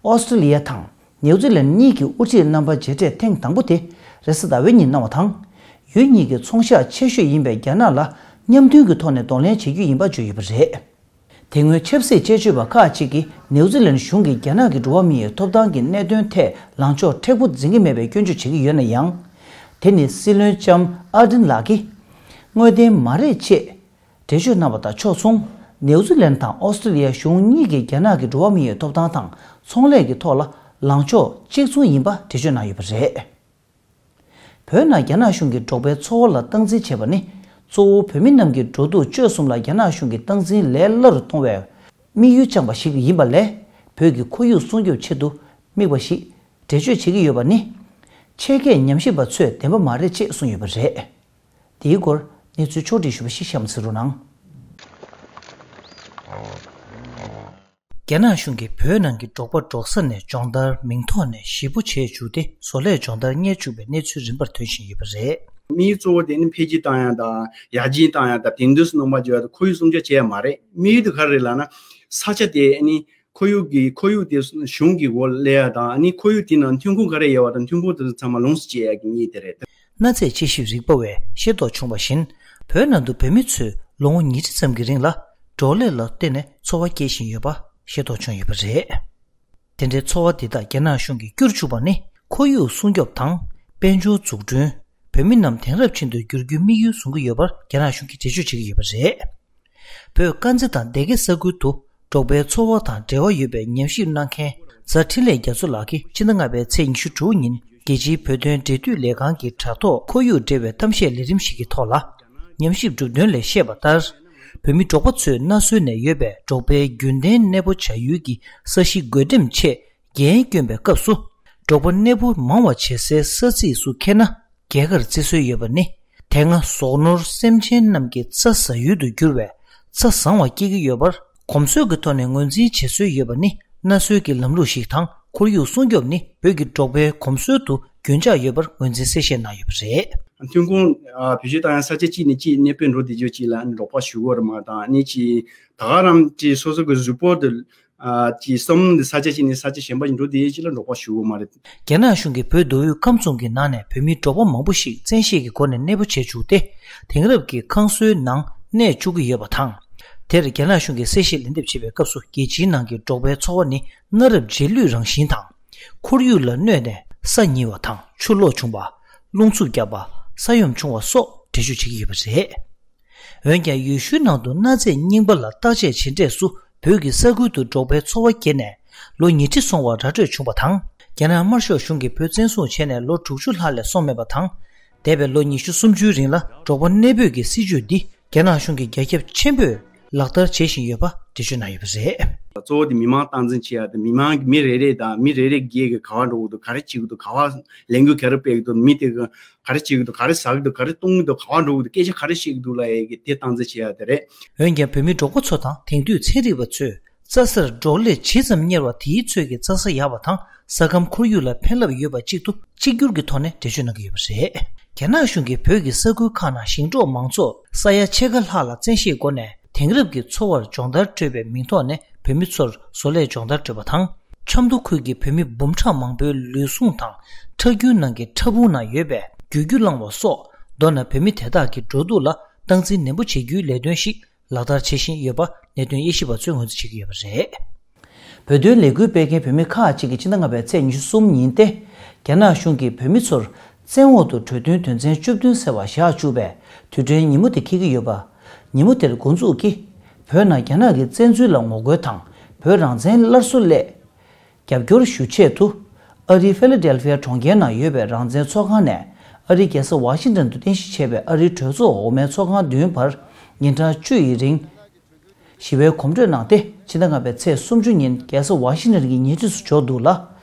ཨོ་སི་ཀྲི་ལི་ཡ་དང་ནེའུ་ཛི་ལན་གཉིས་ཀྱི་དབུ་ཁྲིད་རྣམ་པ་མཇལ་འཕྲད་ཐེངས་དང་པོ་དེ་རེས་གཟའ་ཟླ་བའི་ཉིན་གནང་བ་དང་། ཡུལ་གཉིས་ཀྱི་ཚོང་ཤག་ཆེ་ཤོས་ཡིན་པའི་རྒྱ་ནག་ལ་མཉམ་མཐུན་གྱི་ཐོག་ནས་གདོང་ལེན་བྱེད་རྒྱུ་ཡིན་པ་བརྗོད་ཡོད་པ་རེད། དེ་སྔོན་ཆབ་སྲིད་དཔྱད་བརྗོད་པ་ཁག་ཅིག་གིས་ནེའུ་ཛི་ལན་གཞུང་གིས་རྒྱ་ནག་གི་འགྲོ་བ་མིའི་ཐོབ་ཐང་གི་གནད་དོན་ཐད་ལངས་ཕྱོགས་མཁྲེགས་པོ་འཛིན་གྱི་མེད་པའི་སྐྱོན་བརྗོད་བྱེད་ཀྱི་ཡོད་ན་ཡང་། དེ་ནི་སྲིད་བློན་ལྕམ་ཨར་ཌིན་ལགས་ཀྱིས་དངོས་བདེན་མ་རེད་ཅེས་འགྲེལ་བརྗོད་གནང་བ་དང་ཕྱོགས་མཚུངས། ནེའུ་ཛི་ལན་དང་ཨོ་སི་ཀྲི་ལི་ཡ་གཞུང་གཉིས་ཀྱིས་རྒྱ་ནག་གི་འགྲོ་བ་མིའི་ཐོབ་ཐང་དང་ཚོང་ལས་ཀྱི་ཐོག་ལ་ལངས་ཕྱོགས་གཅིག་མཚུངས་ཡིན་པ་འགྲེལ་བརྗོད་གནང་ཡོད་པ་རེད། བོད་ནང་རྒྱ་ནག་གཞུང་གིས་འབྲོག་པའི་འཚོ་བ་ལ་སྟངས་འཛིན་བྱས་པ་ནི། གཙོ་བོ་བོད་མི་རྣམས་ཀྱི་འགྲོ་འདུག་སྤྱོད་གསུམ་ལ་རྒྱ་ནག་གཞུང་གིས་སྟངས་འཛིན་ལས་སླ་རུ་གཏོང་བའི་དམིགས་ཡུལ་བཅངས་པ་ཞིག་ཡིན་པ་ལས། བོད་ཀྱི་ཁོར་ཡུག་སྲུང་སྐྱོབ་ཆེད་དུ་དམིགས་པ་ཞིག་འགྲེལ་བརྗོད་བྱེད་ཀྱི་ཡོད་པ་ནི། ཆེད་མཁས་ཉམས་ཞིབ་པ་ཚོས་བདེན་པ་མ་རེད་ཅེས་གསུངས་ཡོད་པ་རེད། དེའི་སྐོར་གནས་ཚུལ་ཕྱོགས་བསྒྲིགས་ཞུས་པ་ཞིག་གཤམ་གསན་རོགས་གནང་། རྒྱ་ནག་གཞུང་གིས་བོད་ནང་གི་འབྲོག་པ་འབྲོག་ས་ནས་སྦྱོང་བརྡར་མིང་ཐོག་ནས་ཞེ་པོ་བྱས་བཅུག་སྟེ། བཟོ་ལས་སྦྱོང་བརྡར་གཉེར་བཅུག་པའི་གནས་ཚུལ་རིམ་པར་ཐོན་བཞིན་ཡོད་པ་རེད། དམིགས་ཡུལ་གཙོ་བོ་དེ་ནི་འཕེལ་རྒྱས་བཏང་ཡ་དང་ཡར་རྒྱས་བཏང་ཡ་དང་དེང་དུས་སུ་སྣང་བ་བརྗོད་ཡ་དང་ཁོར་ཡུག་སྲུང་སྐྱོབ་བྱེད་ཡ་མ་རེད། དམིགས་ཡུལ་དེ་ག་རེ་རེད་ལབ་ན། ས་ཆ་དེ་ནི་ཁོར་ཡུག་གི་ཁོར་ཡུག་དེ་གཞུང་གི་འོག་སླེབས་ཡ་དང་ཨ་ནི་ཁོར་ཡུག་དེ་ནང་ཐོན་ཁུངས་ག་རེ་ཡོད་པ་དང་ཐོན་ཁུངས་དེ་ཚོ་ཚང་མ་ལོངས་སུ་སྤྱད་ཡ་གི་དམིགས་ཡུལ་དེ་རེད། གནའ་རྫས་དཔྱད་ཞིབ་རིག་པ་བས་ཤེས་རྟོགས་བྱུང་བ་བཞིན། བོད་ནང་དུ་བོད་མི་ཚོས་ལོ་ངོ་ཉིས་ཁྲི་ཙམ་གྱི་རིང་ལ་འབྲོག་ལས་ལ་བརྟེན་ནས་འཚོ་བ་སྐྱེལ་བཞིན་ཡོད་པ་ཤེས་རྟོགས་བྱུང་ཡོད་པ་རེད། དེ་འདྲའི་འཚོ་བ་འདི་དག་རྒྱ་ནག་གཞུང་གིས་བསྐྱུར་བཅུག་པ་ནི། ཁོར་ཡུག་སྲུང་སྐྱོབ་དང་། དཔལ་འབྱོར་འཛུགས་སྐྲུན། བོད་མི་རྣམས་དེང་རབས་ཅན་དུ་བསྒྱུར་རྒྱུའི་དམིགས་ཡུལ་བཟུང་གི་ཡོད་པར་རྒྱ་ནག་གཞུང་གིས་འགྲེལ་བརྗོད་བྱེད་ཀྱི་ཡོད་པ་རེད། བོད་དཀར་མཛེས་དང་སྡེ་དགེ་ས་ཁུལ་དུ་འབྲོག་པའི་འཚོ་བ་དང་འབྲེལ་བ་ཡོད་པའི་ཉམས་ཞིབ་གནང་མཁན་རྫ་འཕྲིན་ལས་རྒྱ་མཚོ་ལགས་ཀྱིས་ཕྱི་ཟླ་ལྔ་པའི་ཚེས་ཉི་ཤུ་དྲུག་ཉིན་རྒྱལ་སྤྱིའི་བོད་དོན་འབྲེལ་མཐུད་ལས་ཁང་གི་དྲ་ཐོག་ཁོར་ཡུག་འབྲེལ་བའི་གཏམ་བཤད་ལས་རིམ་ཞིག་གི་ཐོག་ལ། ཉམས་ཞིབ་གྲུབ་དོན་ལས་བཤད་པ་ལྟར། བོད་མི་འབྲོག་པ་ཚོས་གནའ་སྲོལ་ནས་ཡོད་པའི་འབྲོག་པའི་རྒྱུན་ལྡན་གནས་སྤོ་བྱ་ཡུལ་གྱི་ས་གཞི་བགོ་འགྲེམས་ཆེད་འགན་བསྐྱོན་པའི་སྐབས་སུ། འབྲོག་པ་གནས་སྤོ་མང་བ་བྱེད་སའི་ས་ཚིགས་སུ་འཁེལ་ན། རྒྱལ་ཁར་བརྩི་སྲོལ་ཡོད་པ་ནི། དེ་སྔ་ཟོག་ནོར་སེམས་ཅན་རྣམས་ཀྱི་རྩྭ་ཟ་ཡུལ་དུ་གྱུར་བའི་རྩྭ་བཟང་བ་སྐྱེ་གི་ཡོད་པར་གོམས་སྲོལ་གྱི་ཐོག་ནས་ངོས་འཛིན་བྱེད་སྲོལ་ཡོད་པ་ནི་གནའ་སྲོལ་གྱི་ལམ་ལུགས་ཤིག་དང་ ཁོར་ཡུག་སྲུང་སྐྱོབ་ནི་བོད་ཀྱི་འབྲོག་པའི་གོམས་སྲོལ་དུ་རྒྱུན་ཆགས་ཡོད་པར་ངོས་འཛིན་གསལ་བཤད་གནང་ཡོད་པ་རེད། ཐོན་ཁུངས་ཨ་བེད་སྤྱོད་བཏང་ཡ་ས་ཆ་གཅིག་ནས་གཅིག་གནས་སྤོས་འགྲོ་བསྡད་རྒྱུ་གཅིག་ལ་འབྲོག་པ་ཞུ་གི་ཡོད་རེད་མ་གཏོགས། ཨ་ནི་གཅིག་ད་ག་རང་གཅིག་སོ་སོ་གི་གཟུགས་པོ་དེ་ཨ་གཅིག་བསམ་བློ་འདི་ས་ཆ་གཅིག་ནས་ས་ཆ་གཞན་པ་ཞིག་འགྲོ་བསྡད་ཡ་གཅིག་ལ་འབྲོག་པ་ཞུ་གི་ཡོད་མ་རེད། རྒྱ་ནག་གཞུང་གིས་བོད་མདོ་དབུས་ཁམས་གསུམ་གྱི་ནང་ནས་བོད་མི་འབྲོག་པ་མང་པོ་ཞིག་བཙན་ཤེད་ཀྱི་སྒོ་ནས་གནས་སྤོ་བྱས་བཅུག་སྟེ། དེང་རབས་ཀྱི་ཁང་བཟོའི་ནང་གནས་བཅུག་གི་ཡོད་པ་དང་། དེར་རྒྱ་ནག་གཞུང་གིས་གསལ་བཤད་ལན་འདེབས་བྱེད་པའི་སྐབས་སུ། རྒྱལ་སྤྱིའི་ནང་གི་འབྲོག་པའི་འཚོ་བ་ནི་གནའ་རབས་རྗེས་ལུས་རང་བཞིན་དང་། ཁོར་ཡུག་ལ་གནོད་ནས་ས་ཉིལ་བ་དང་ཆུ་ལོག་བྱུང་བ། རླུང་འཚུབ་བརྒྱབ་པ། ས་ཡོམ་བྱུང་བ་སོགས་འགྲེལ་བརྗོད་བྱེད་ཀྱི་ཡོད་པ་རེད། འོན་ཀྱང་ཡུལ་ཤུལ་ནང་དུ་གནའ་རྫས་རྙིང་པ་ལ་བརྟག་དཔྱད་བྱེད་འབྲས་སུ། བོད་ཀྱི་ས་ཁུལ་དུ་འབྲོག་པའི་འཚོ་བ་སྐྱེལ་ནས་ལོ་ཉི་ཁྲི་སོང་བ་ར་སྤྲོད་བྱུང་བ་དང་། རྒྱ་ནག་དམར་ཤོག་གཞུང་གིས་བོད་བཙན་བཟུང་བྱས་ནས་ལོ་དྲུག་ཅུ་ལྷག་ལས་སོང་མེད་པ་དང་། འདས་པའི་ལོ་ཉི་ཤུ་སུམ་ཅུའི་རིང་ལ་འབྲོག་པ་གནས་སྤོས་ཀྱི་སྲིད་བྱུས་འདི་རྒྱ་ནག་གཞུང་གིས་རྒྱ་ཁྱབ་ཆེན་པོས་ལག་བསྟར་བྱེད་བཞིན་ཡོད་པ་འགྲེལ་བརྗོད་གནང་ཡོད་པ་རེད། གཙོ་བོ་དེ་མི་མང་སྟངས་འཛིན་བྱེད་ཡ་དེ། མི་མང་གི་མི་རེ་རེ་དང་མི་རེ་རེ་སྒེར་གྱི་ག་བ་འགྲོ་གི་འདུག་ག་རེ་བྱེད་ཀྱི་འདུག་ག་བ་ལས་འགུལ་ག་རེ་སྤེལ་གྱི་འདུག་མི་དེ་གི་ག་རེ་བྱེད་ཀྱི་འདུག་ག་རེ་ཟ་གི་འདུག་ག་རེ་བཏུང་གི་འདུག་ག་བ་འགྲོ་གི་འདུག་སྐད་ཆ་ག་རེ་བཤད་ཀྱི་འདུག་ལབ་ཡ་གི་དེ་སྟངས་འཛིན་བྱེད་ཡ་དེ་རེད། འོན་ཀྱང་བོད་མི་འབྲོག་པ་ཚོ་དང་དེང་དུས་ཚན་རིག་པ་ཚོས་རྩྭ་སར་འབྲོག་ལས་ཇི་ཙམ་གཉེར་བ་དེའི་ཚོད་ཀྱིས་རྩྭ་ས་ཡག་པ་དང་ས་ཁམས་ཁོར་ཡུག་ལ་ཕན་རླབས་ཡོད་པ་གཅིག་ཏུ་གཅིག་གྱུར་གྱི་ཐོག་ནས་འགྲེལ་བརྗོད་གནང་གི་ཡོད་པ་རེད། རྒྱ་ནག་གཞུང་གིས་བོད་ཀྱི་ས་ཁུལ་ཁག་ནང་ཞིང་འབྲོག་མང་ཚོགས་ས་ཡ་ཕྱེད་ཀ་ལྷག་ལ་བཙན་ཤེད་སྒོ་ནས་དེང་རབས་ཀྱི་འཚོ་བར་སྦྱོང་བརྡར་སྤྲོད་པའི་མིང་ཐོག་ནས་བོད་མི་ཚོར་བཟོ་ལས་སྦྱོང་བརྡར་སྤྲོད་པ་དང་། ཆབ་མདོ་ཁུལ་གྱི་བོད་མི་འབུམ་ཕྲག་མང་པོའི་ལུས་ཟུངས་དང་ཁྲག་རྒྱུན་ནང་གི་ཕྲ་ཕུང་ནང་ཡོད་པའི་རྒྱུད་རྒྱུ་བླངས་པ་སོགས། མདོར་ན་བོད་མི་དེ་དག་གི་འགྲོ་འདུག་ལ་སྟངས་འཛིན་ནན་པོ་བྱེད་རྒྱུའི་ལས་དོན་ཞིག་ལག་བསྟར་བྱེད་བཞིན་ཡོད་པ་གནད་དོན་དབྱེ་ཞིབ་པ་ཚོས་ངོས་འཛིན་བྱེད་ཀྱི་ཡོད་པ་རེད། བོད་དོན་ལས་འགུལ་སྤེལ་མཁན་བོད་མི་ཁག་ཅིག་གིས་ཕྱི་ཟླ་ལྔ་པའི་ཚེས་ཉི་ཤུ་གསུམ་ཉིན་ཏེ། རྒྱ་ནག་གཞུང་གིས་བོད་མི་ཚོར་བཙན་འོག་ཏུ་བྲོས་བསྡུར་དོན་ཚན་བཅུ་བདུན་ཟེར་བ་བཞག་བཅུག་པའི་དུས་དྲན་ཉིན་མོ་དེ་འཁེལ་གྱི་ཡོད་པ། ཉིན་མོ་དེར་འགོ་འཛུགས་ཀྱིས་བོད་ནང་རྒྱ་ནག་གི་བཙན་འཛུལ་ལ་ངོ་རྒོལ་དང་བོད་རང་བཙན་སླར་གསོ་སླད། རྒྱབ་སྐྱོར་ཞུ་ཆེད་དུ། ཨ་རིའི་ཧྥི་ལ་ཌེལ་ཧྥི་ཡ་གྲོང་ཁྱེར་ནང་ཡོད་པའི་རང་བཙན་ཚོགས་ཁང་ནས་ཨ་རིའི་རྒྱལ་ས་ཝ་ཤིང་ཏན་དུ་རྟེན་གཞི་བྱས་པའི་ཨ་རིའི་གྲོས་ཚོགས་འོག་མའི་ཚོགས་ཁང་མདུན་བར་ཉིན་གྲངས་བཅུ་ཡི་རིང་ཞི་བའི་གོམ་བགྲོད་གནང་སྟེ། ཕྱི་ཟླ་ལྔ་པའི་ཚེས་སུམ་ཅུ་ཉིན་རྒྱལ་ས་ཝ་ཤིང་ཏན་གྱི་ཉེ་འཁྲིས་སུ་འབྱོར་འདུག་ལ།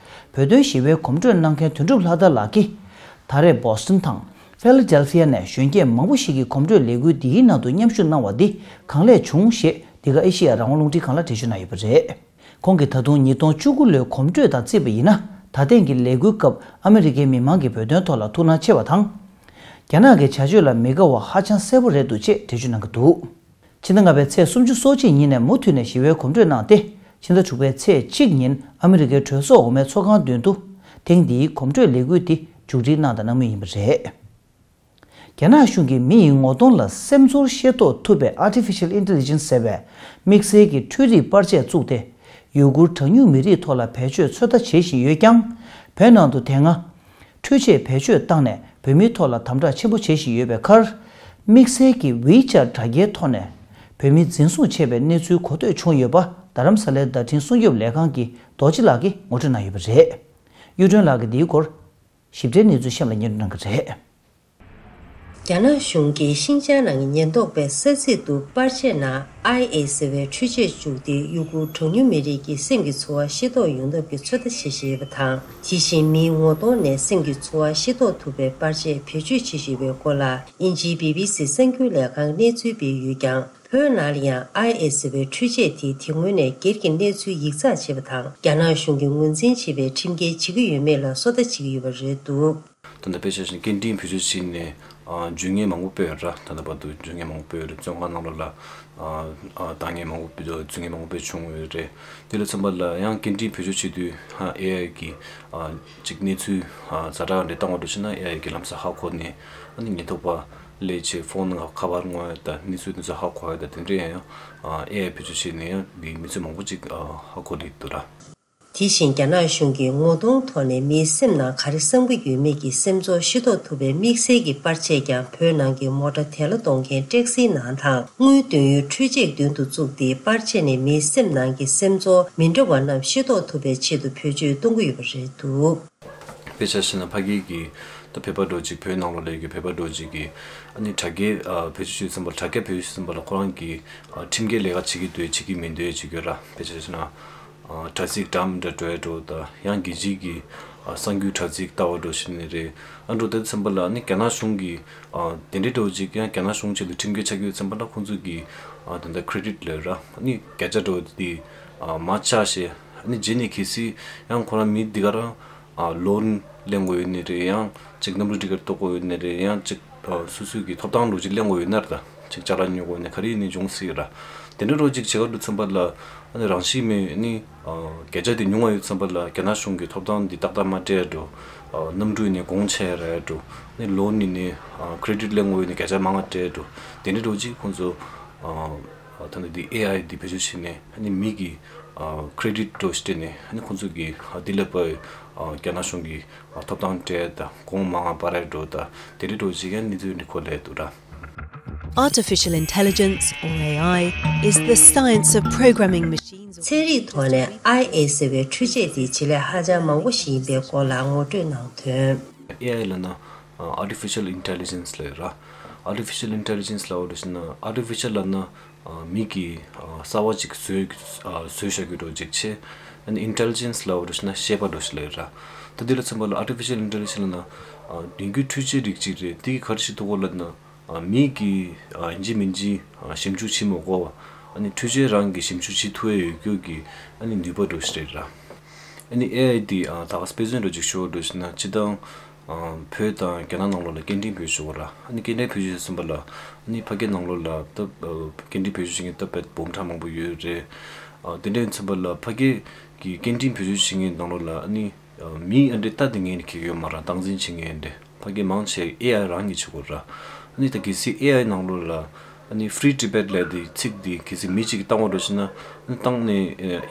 བོད་དོན་ཞི་བའི་གོམ་བགྲོད་གནང་མཁན་དོན་གྲུབ་ལྷ་དར་ལགས་ཀྱིས། ད་རེས་བོ་སི་ཊོན་དང་ཧྥི་ལ་ཌེལ་ཧྥི་ཡ་ནས་གཞོན་སྐྱེས་མང་པོ་ཞིག་གིས་གོམ་བགྲོད་ལས་འགུལ་འདིའི་ནང་དུ་མཉམ་ཞུགས་གནང་བ་འདི་གང་ལེགས་བྱུང་ཞེས་འདི་ག་ཨེ་ཤི་ཡ་རང་དབང་རླུང་འཕྲིན་ཁང་ལ་འགྲེལ་བརྗོད་གནང་ཡོད་པ་རེད། ཁོང་གིས་ད་དུང་ཉིས་སྟོང་བཅུ་དགུ་ལོའི་གོམ་བགྲོད་དང་བརྩིས་པ་ཡིན་ན། ད་ཐེངས་ཀྱི་ལས་འགུལ་སྐབས་ཨ་མི་རི་ཀའི་མི་མང་གིས་བོད་དོན་ཐོག་ལ་ཐུགས་སྣང་ཆེ་བ་དང་། རྒྱ་ནག་གི་བྱ་སྤྱོད་ལ་མི་དགའ་བ་ཧ་ཅང་གསལ་པོ་རེད་འདུག་ཅེས་འགྲེལ་བརྗོད་གནང་གི་འདུག་ཕྱི་ཟླ་ལྔ་པའི་ཚེས་སུམ་ཅུ་སོ་གཅིག་ཉིན་ནས་མུ་མཐུད་ནས་ཞི་བའི་གོམ་བགྲོད་གནང་སྟེ། ཕྱི་ཟླ་དྲུག་པའི་ཚེས་གཅིག་ཉིན་ཨ་མི་རི་ཀའི་གྲོས་ཚོགས་འོག་མའི་ཚོགས་ཁང་མདུན་དུ་ཐེངས་འདིའི་གོམ་བགྲོད་ལས་འགུལ་འདི་མཇུག་སྒྲིལ་གནང་དང་གནང་མུས་ཡིན་པ་རེད། རྒྱ་ནག་གཞུང་གིས་མི་ཡི་ངོ་གདོང་ལ་སེམས་ཚོར་ཤེས་རྟོགས་ཐུབ་པའི་Artificial Intelligence ཟེར་བའི་དམིགས་བསལ་གྱི་འཕྲུལ་རིག་པར་ཆས་བཙུགས་ཏེ། ཡུ་གུར་གྲངས་ཉུང་མི་རིགས་ཐོག་ལ་བེད་སྤྱོད་ཚོད་ལྟ་བྱེད་བཞིན་ཡོད་ཀྱང་། བོད་ནང་དུ་དེ་སྔ་འཕྲུལ་ཆས་བེད་སྤྱོད་བཏང་ནས་བོད་མིའི་ཐོག་ལ་དམ་དྲག་ཆེན་པོ་བྱེད་བཞིན་ཡོད་པའི་ཁར། དམིགས་བསལ་གྱི་WeChat་དྲ་རྒྱའི་ཐོག་ནས་བོད་མི་འཛིན་བཟུང་བྱས་པའི་གནས་ཚུལ་གོ་ཐོས་བྱུང་ཡོད་པ། རྡ་རམ་ས་ལའི་བརྡ་འཕྲིན་སྲུང་སྐྱོབ་ལས་ཁང་གི་རྡོ་རྗེ་ལགས་ཀྱིས་ངོ་སྤྲོད་གནང་ཡོད་པ་རེད། གཡུ་སྒྲོན་ལགས་ཀྱིས་འདིའི་སྐོར་ཞིབ་ཕྲའི་གནས་ཚུལ་གཤམ་ལ་སྙན་སྒྲོན་གནང་གི་རེད། རྒྱ་ནག་གཞུང་གིས་ཤིན་ཅང་ནང་གི་ཉེན་རྟོག་པའི་ས་ཚིགས་དུ་པར་ཆས་ནང་ཨའི་ཨེ་ཟེར་བའི་འཕྲུལ་ཆས་བཅུག་སྟེ། ཡུ་གུར་གྲངས་ཉུང་མི་རིགས་ཀྱི་སེམས་ཀྱི་ཚོར་བ་ཤེས་རྟོགས་ཡོང་ཐབས་ཀྱི་ཚོད་ལྟ་བྱེད་བཞིན་ཡོད་པ་དང་། དེ་བཞིན་མིའི་ངོ་གདོང་ནས་སེམས་ཀྱི་ཚོར་བ་ཤེས་རྟོགས་ཐུབ་པའི་པར་ཆས་བེད་སྤྱོད་བྱེད་བཞིན་ཡོད་པའི་སྐོར་ལ། དབྱིན་ཇིའི་བི་བི་སི་གསར་འགྱུར་ལས་ཁང་གནས་ཚུལ་སྤེལ་ཡོད་ཀྱང་། བོད་ནང་ལ་ཡང་ཨའི་ཨེ་ཟེར་བའི་འཕྲུལ་ཆས་དེས་དེ་སྔོན་ནས་སྒེར་གྱི་གནས་ཚུལ་ཡིག་ཚགས་བྱས་པ་དང་། རྒྱ་ནག་གཞུང་གིས་ངོས་འཛིན་བྱེད་པའི་ཁྲིམས་འགལ་བྱེད་ཀྱི་ཡོད་མེད་ལ་བཟོ་ལྟ་བྱེད་ཀྱི་ཡོད་པ་རེད་འདུག་ད་ལྟ་དཔེ་ཆ་བཞིན་སྐད་འཕྲིན་བེད་སྤྱོད་བྱས་ནས་ཨ་རྒྱུ་དངོས་མང་པོ་སྤེལ་ཡོད་ར། ད་ལྟ་བར་དུ་རྒྱུ་དངོས་མང་པོ་སྤེལ་ཡོད་རེད། བཙོན་ཁང་ནང་ལོགས་ལ་ཨ་ཨ་བཏང་མཁན་མང་པོ་སྤེལ་རྒྱུ་དངོས་མང་པོ་སྤེལ་བྱུང་ཡོད་རེད། དེ་ལ་མཚོན་པ་ལ་ཡང་སྐད་འཕྲིན་བེད་སྤྱོད་བྱེད་དུས་ཨ་ཨེ་ཨའི་གིས་ཨ་ཅིག་གནས་ཚུལ་ཨ་ཛ་དྲག་འདྲ་བཏང་བ་འདྲ་བྱས་ན་ཨེ་ཨའི་གིས་ལམ་སང་ཧ་གོ་ནས་ཨ་ནི་ཉེན་རྟོག་པ་སླེབས་བྱས་ཕོན་ནང་ཁ་པར་སྔོག་ཡ་དང་གནས་ཚུལ་དེ་ཚོ་ཧ་གོ་ཡ་དང་དེ་འདྲ་ཡང་ཡང་ཨ་ཨེ་ཨའི་བེད་སྤྱོད་བྱས་ནས་ཡང་འདི་མི་ཚེ་མང་པོ་ཅིག་ཨ་ཧ་གོ་ནས་འདུག་ར། དེ་བཞིན་རྒྱ་ནག་གཞུང་གིས་ངོ་གདོང་ཐོག་ནས་མིའི་སེམས་ནང་ག་རེ་བསམ་གྱི་ཡོད་མེད་ཀྱི་སེམས་ཚོར་ཤེས་རྟོགས་ཐུབ་པའི་དམིགས་བསལ་གྱི་པར་ཆས་ཀྱང་བོད་ནང་གི་མོ་ཊ་དལ་ལ་གཏོང་མཁན་ཊེག་སིའི་ནང་དང་། དངུལ་འདོན་ཡུལ་འཕྲུལ་ཆས་མདུན་དུ་བཙུགས་ཏེ། པར་ཆས་ནས་མིའི་སེམས་ནང་གི་སེམས་ཚོར་མི་འདྲ་བ་རྣམས་ཤེས་རྟོགས་ཐུབ་པའི་ཆེད་དུ་བེད་སྤྱོད་གཏོང་གི་ཡོད་པ་རེད་འདུག་དཔེ་ཆ་བཞག་ན་ཕ་གི་གི་ད་བོད་པ་འདྲ་ཅིག་བོད་ནང་ལོགས་ལ་ཡོད་ཀྱི་བོད་པ་འདྲ་ཅིག་གིས་ཨ་ནི་དྲ་རྒྱའི་ཨ་བེད་སྤྱོད་བྱེད་ཙམ་པ་དྲ་རྒྱ་བེད་སྤྱོད་བྱེད་ཙམ་པ་ལ་ཁོ་རང་གི་ཨ་ཁྲིམས་འགལ་ལས་ཀ་བྱེད་ཀྱི་འདུག་བྱེད་ཀྱི་མི་འདུག་ཅིག་ཡོད་ར། དཔེ་ཆ་བཞག་ན། ཨ་དྲ་ཚིགས་འདྲ་མི་འདྲ་འགྲོ་ཡ་འགྲོ་དང་ཡང་རྒྱལ་སྤྱིའི་གི་ཨ་གསར་འགྱུར་དྲ་ཚིགས་ལྟ་བ་འགྲོ་བཞིན་ནི་རེད། ཨ་འགྲོ་དེ་ཙམ་པ་ལ་ནི་རྒྱ་ནག་གཞུང་གི་ཨ་དེ་འདྲའི་འགྲོ་ཅིག་ཡང་རྒྱ་ནག་གཞུང་ཆེད་དུ་ཁྲིམས་འགལ་ཆགས་ཀྱི་ཡོད་ཙམ་པ་ལ་ཁོང་ཚོ་གི་ཨ་ད་ལྟ་ཁེ་རེ་ཌིཊ་ལབ་ར་ནི་བརྒྱ་ཆ་འགྲོ་དེ་ཨ་མར་ཆག་ཞེས་ ཨ་ནི་རྗེས་ནས་གལ་སྲིད་ཡང་ཁོ་རང་མི་འདི་ག་རང་ཨ་ལོན་ལེན་དགོས་ཡོད་ནི་རེད། ཡང་ཅིག་གནམ་གྲུ་ཊི་ཀེ་ཊི་གཏོང་དགོས་ཡོད་ནི་རེད། ཡང་ཅིག་ཨ་སོ་སོའི་གི་ཐོབ་ཐང་ལོ་ཅིག་ལེན་དགོས་ཡོད་ན་རེད། ད་ཅིག་ཅ་ལག་ཉོ་དགོས་ནི་ག་རེ་ཡིན་ནི་འབྱུང་སྲིད་ར། དེ་འདྲ་རོ་ཅིག་བྱེད་ག་འགྲོ་ཚུན་པ་ལ་ཨ་ནི་རང་ཤི་མེད་ནི་ཨ་བརྒྱ་ཆ་དེ་ཉུང་བ་ཡོད་ཚུན་པ་ལ་རྒྱ་ནག་གཞུང་གི་ཐོབ་ཐང་འདི་ཏག་ཏག་མ་སྤྲད་འགྲོ། ཨ་གནམ་གྲུ་ནས་གོང་ཆེ་ར་འགྲོ། ནི་ལོན་ནི་ནི་ཨ་ཀེ་རེ་ཌིཊ་ལེན་དགོས་ཡོད་ནི་བརྒྱ་ཆ་མང་བ་སྤྲད་འགྲོ། དེ་འདྲ་རོ་ཅིག་ཁོང་ཚོ་ཨ་ཨ་ད་ནི་འདི་ཨེ་ཨའི་འདི་བེད་སྤྱོད་བྱས་ནས་ཨ་ནི་མི་གི་ཨ་ཀེ་རེ་ཌིཊ་འགྲོ་སྤྲད་ནས་ཨ་ནི་ཁོང་ཚོ་གི་ཨ་འདི་ལ་པ་ཨ་རྒྱ་ནག་གཞུང་གི་ཨ་ཐོབ་ཐང་སྤྲད་ད་གོང་མང་བ་སྤར་ར་འགྲོ། ད་དེ་འདྲ་རོ་ཅིག་ཡང་གནས་ཚུལ་འདི་ཁོ་ལས་འདུག་ར། Artificial intelligence, or A I, is the science of programming machines or ཚན་རིག་ཐོག་ནས་ཨའི་ཨེ་ཟེར་བའི་འཕྲུལ་ཆས་དེ་བྱེད་ལས་ཧ་ཅང་མང་པོ་ཞིག་ཡིན་པའི་སྐོར་ལ་ངོ་སྤྲོད་གནང་དོན། ཨེ་ཨའི་ལབ་ན་ཨ་Artificial Intelligence ལབ་ར། Artificial Intelligence ལབ་པ་འདྲ་ཞིག་ན་Artificial ལབ་ན་ཨ་མི་གིས་ཨ་གསར་པ་ཅིག་བཟོས་ཨ་བཟོས་བཞག་རྒྱུ་འདྲ་ཅིག་བྱས། ཨ་ནི་Intelligence ལབ་པ་འདྲ་ཞིག་ན་ཤེས་པ་འདྲ་ཞིག་ལབ་ར། ད་འདི་ལ་མཚོན་པ་ལ་Artificial Intelligence ལབ་ན་ཨ་ནུས་རྒྱུ་འཕྲུལ་ཆས་རིགས་ཅིག་རེད། འདི་གིས་ག་རེ་བྱེད་ཐུབ་གོ་ལབ་ན། ཨ་མི་གིས་ཨ་ཡིན་གཅིག་མིན་གཅིག་ཨ་ཞིབ་འཇུག་བྱེད་མི་དགོས་པ། ཨ་ནི་འཕྲུལ་ཆས་རང་གིས་ཞིབ་འཇུག་བྱེད་ཐུབ་ཡས་ཡོད་རྒྱུ་གི་ཨ་ནི་ནུས་པ་འདྲ་ཞིག་རེད་ར། ཨ་ནི་ཨེ་ཨའི་འདི་ཨ་ད་ག་དཔེ་མཚོན་འདྲ་ཅིག་ཞུ་བ་འདྲ་ཞིག་ན་སྤྱིར་བཏང་ཨ་བོད་དང་རྒྱ་ནག་ནང་ལོགས་ལ་སྐད་འཕྲིན་བེད་སྤྱོད་ཞུ་བ་ར། ཨ་ནི་སྐད་འཕྲིན་བེད་སྤྱོད་ཟེར་ཙམ་པ་ལ་ཨ་ནི་ཕ་གི་ནང་ལོགས་ལ་ད་ཨ་སྐད་འཕྲིན་བེད་སྤྱོད་བྱེད་མཁན་ད་དཔེ་འབུམ་ཕྲག་མང་པོ་ཡོད་རེད། ཨ་དེ་འདྲ་ཡིན་ཙམ་པ་ལ་ཕ་གི་གི་སྐད་འཕྲིན་བེད་སྤྱོད་བྱེད་མཁན་ནང་ལོགས་ལ་ཨ་ནི་ཨ་མི་ཨ་འདྲས་ལྟ་དེ་ངས་ནི་ཁྱེད་ཡོད་མ་ར། སྟངས་འཛིན་བྱེད་མཁན་ཨ་འདྲས་ཕ་གི་མང་ཆེ་ཨེ་ཨའི་རང་གིས་བྱེད་དགོས་ར། ཨ་ནི་ད་གལ་སྲིད་ཨེ་ཨའི་ནང་ལོགས་ལ་ཨ་ནི་Free Tibet ལབ་དེ་ཚིག་དེ་གལ་སྲིད་མི་གཅིག་གིས་བཏང་བ་འདྲ་ཞིག་ན་ཨ་ནི་བཏང་ནས་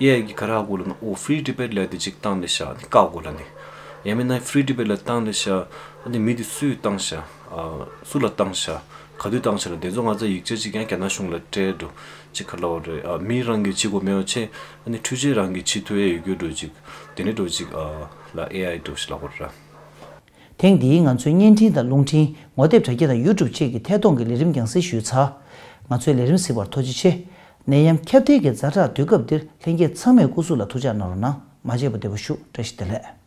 ཨེ་ཨའི་གིས་ག་རེ་ཧ་གོ་ལབ་ན། ཨོ་Free Tibet ལབ་དེ་གཅིག་བཏང་ལེ་ཤ་ཨ་ནི་བཀག་དགོས་ལབ་ནི། ཡང་མིན་ན་Free Tibet ལ་བཏང་ལེ་ཤ་ཨ་ནི་མི་དེ་སུས་བཏང་ཤ་ཨ་སུ་ལ་བཏང་ཤ་ག་དུས་བཏང་ཤ་ལ་དེ་ཚོ་ང་ཚོ་ཡིག་ཆ་གཅིག་ཀྱང་རྒྱ་ནག་གཞུང་ལ་སྤྲད་འགྲོ་ཅིག་ག་ལབ་པ་རེད། ཨ་མི་རང་གིས་བྱེད་དགོས་མེད་པ་བྱས་ཨ་ནི་འཕྲུལ་ཆས་རང་གིས་བྱེད་ཐུབ་ཡས་ཡོད་རྒྱུ་འདྲ་ཅིག་དེ་འདྲ་འདྲ་ཅིག་ཨ་ལ་ཨེ་ཨའི་འདྲ་ཞིག་ལབ་པ་རེད། ཐེངས་འདིའི་ང་ཚོའི་བརྙན་འཕྲིན་དང་རླུང་འཕྲིན། ངོ་དེབ་དྲ་རྒྱ་དང་ཡུ་ཊུབ་བཅས་ཀྱི་ཐད་གཏོང་གི་ལས་རིམ་རྒྱང་སྲིང་ཞུས་ཚར། ང་ཚོའི་ལས་རིམ་གཟིགས་པར་ཐུགས་རྗེ་ཆེ། ནད་ཡམས་ཁྱབ་གདལ་གྱི་ཛ་དྲག་དུས་སྐབས་འདིར་ལྷན་རྒྱས་ཚང་མས་སྐུ་གཟུགས་ལ་ཐུགས་ཅག་གནང་རོགས་གནང་། མ་བརྗེད་པར་བདེ་པོ་བཞུགས། བཀྲ་ཤིས་བདེ་ལེགས།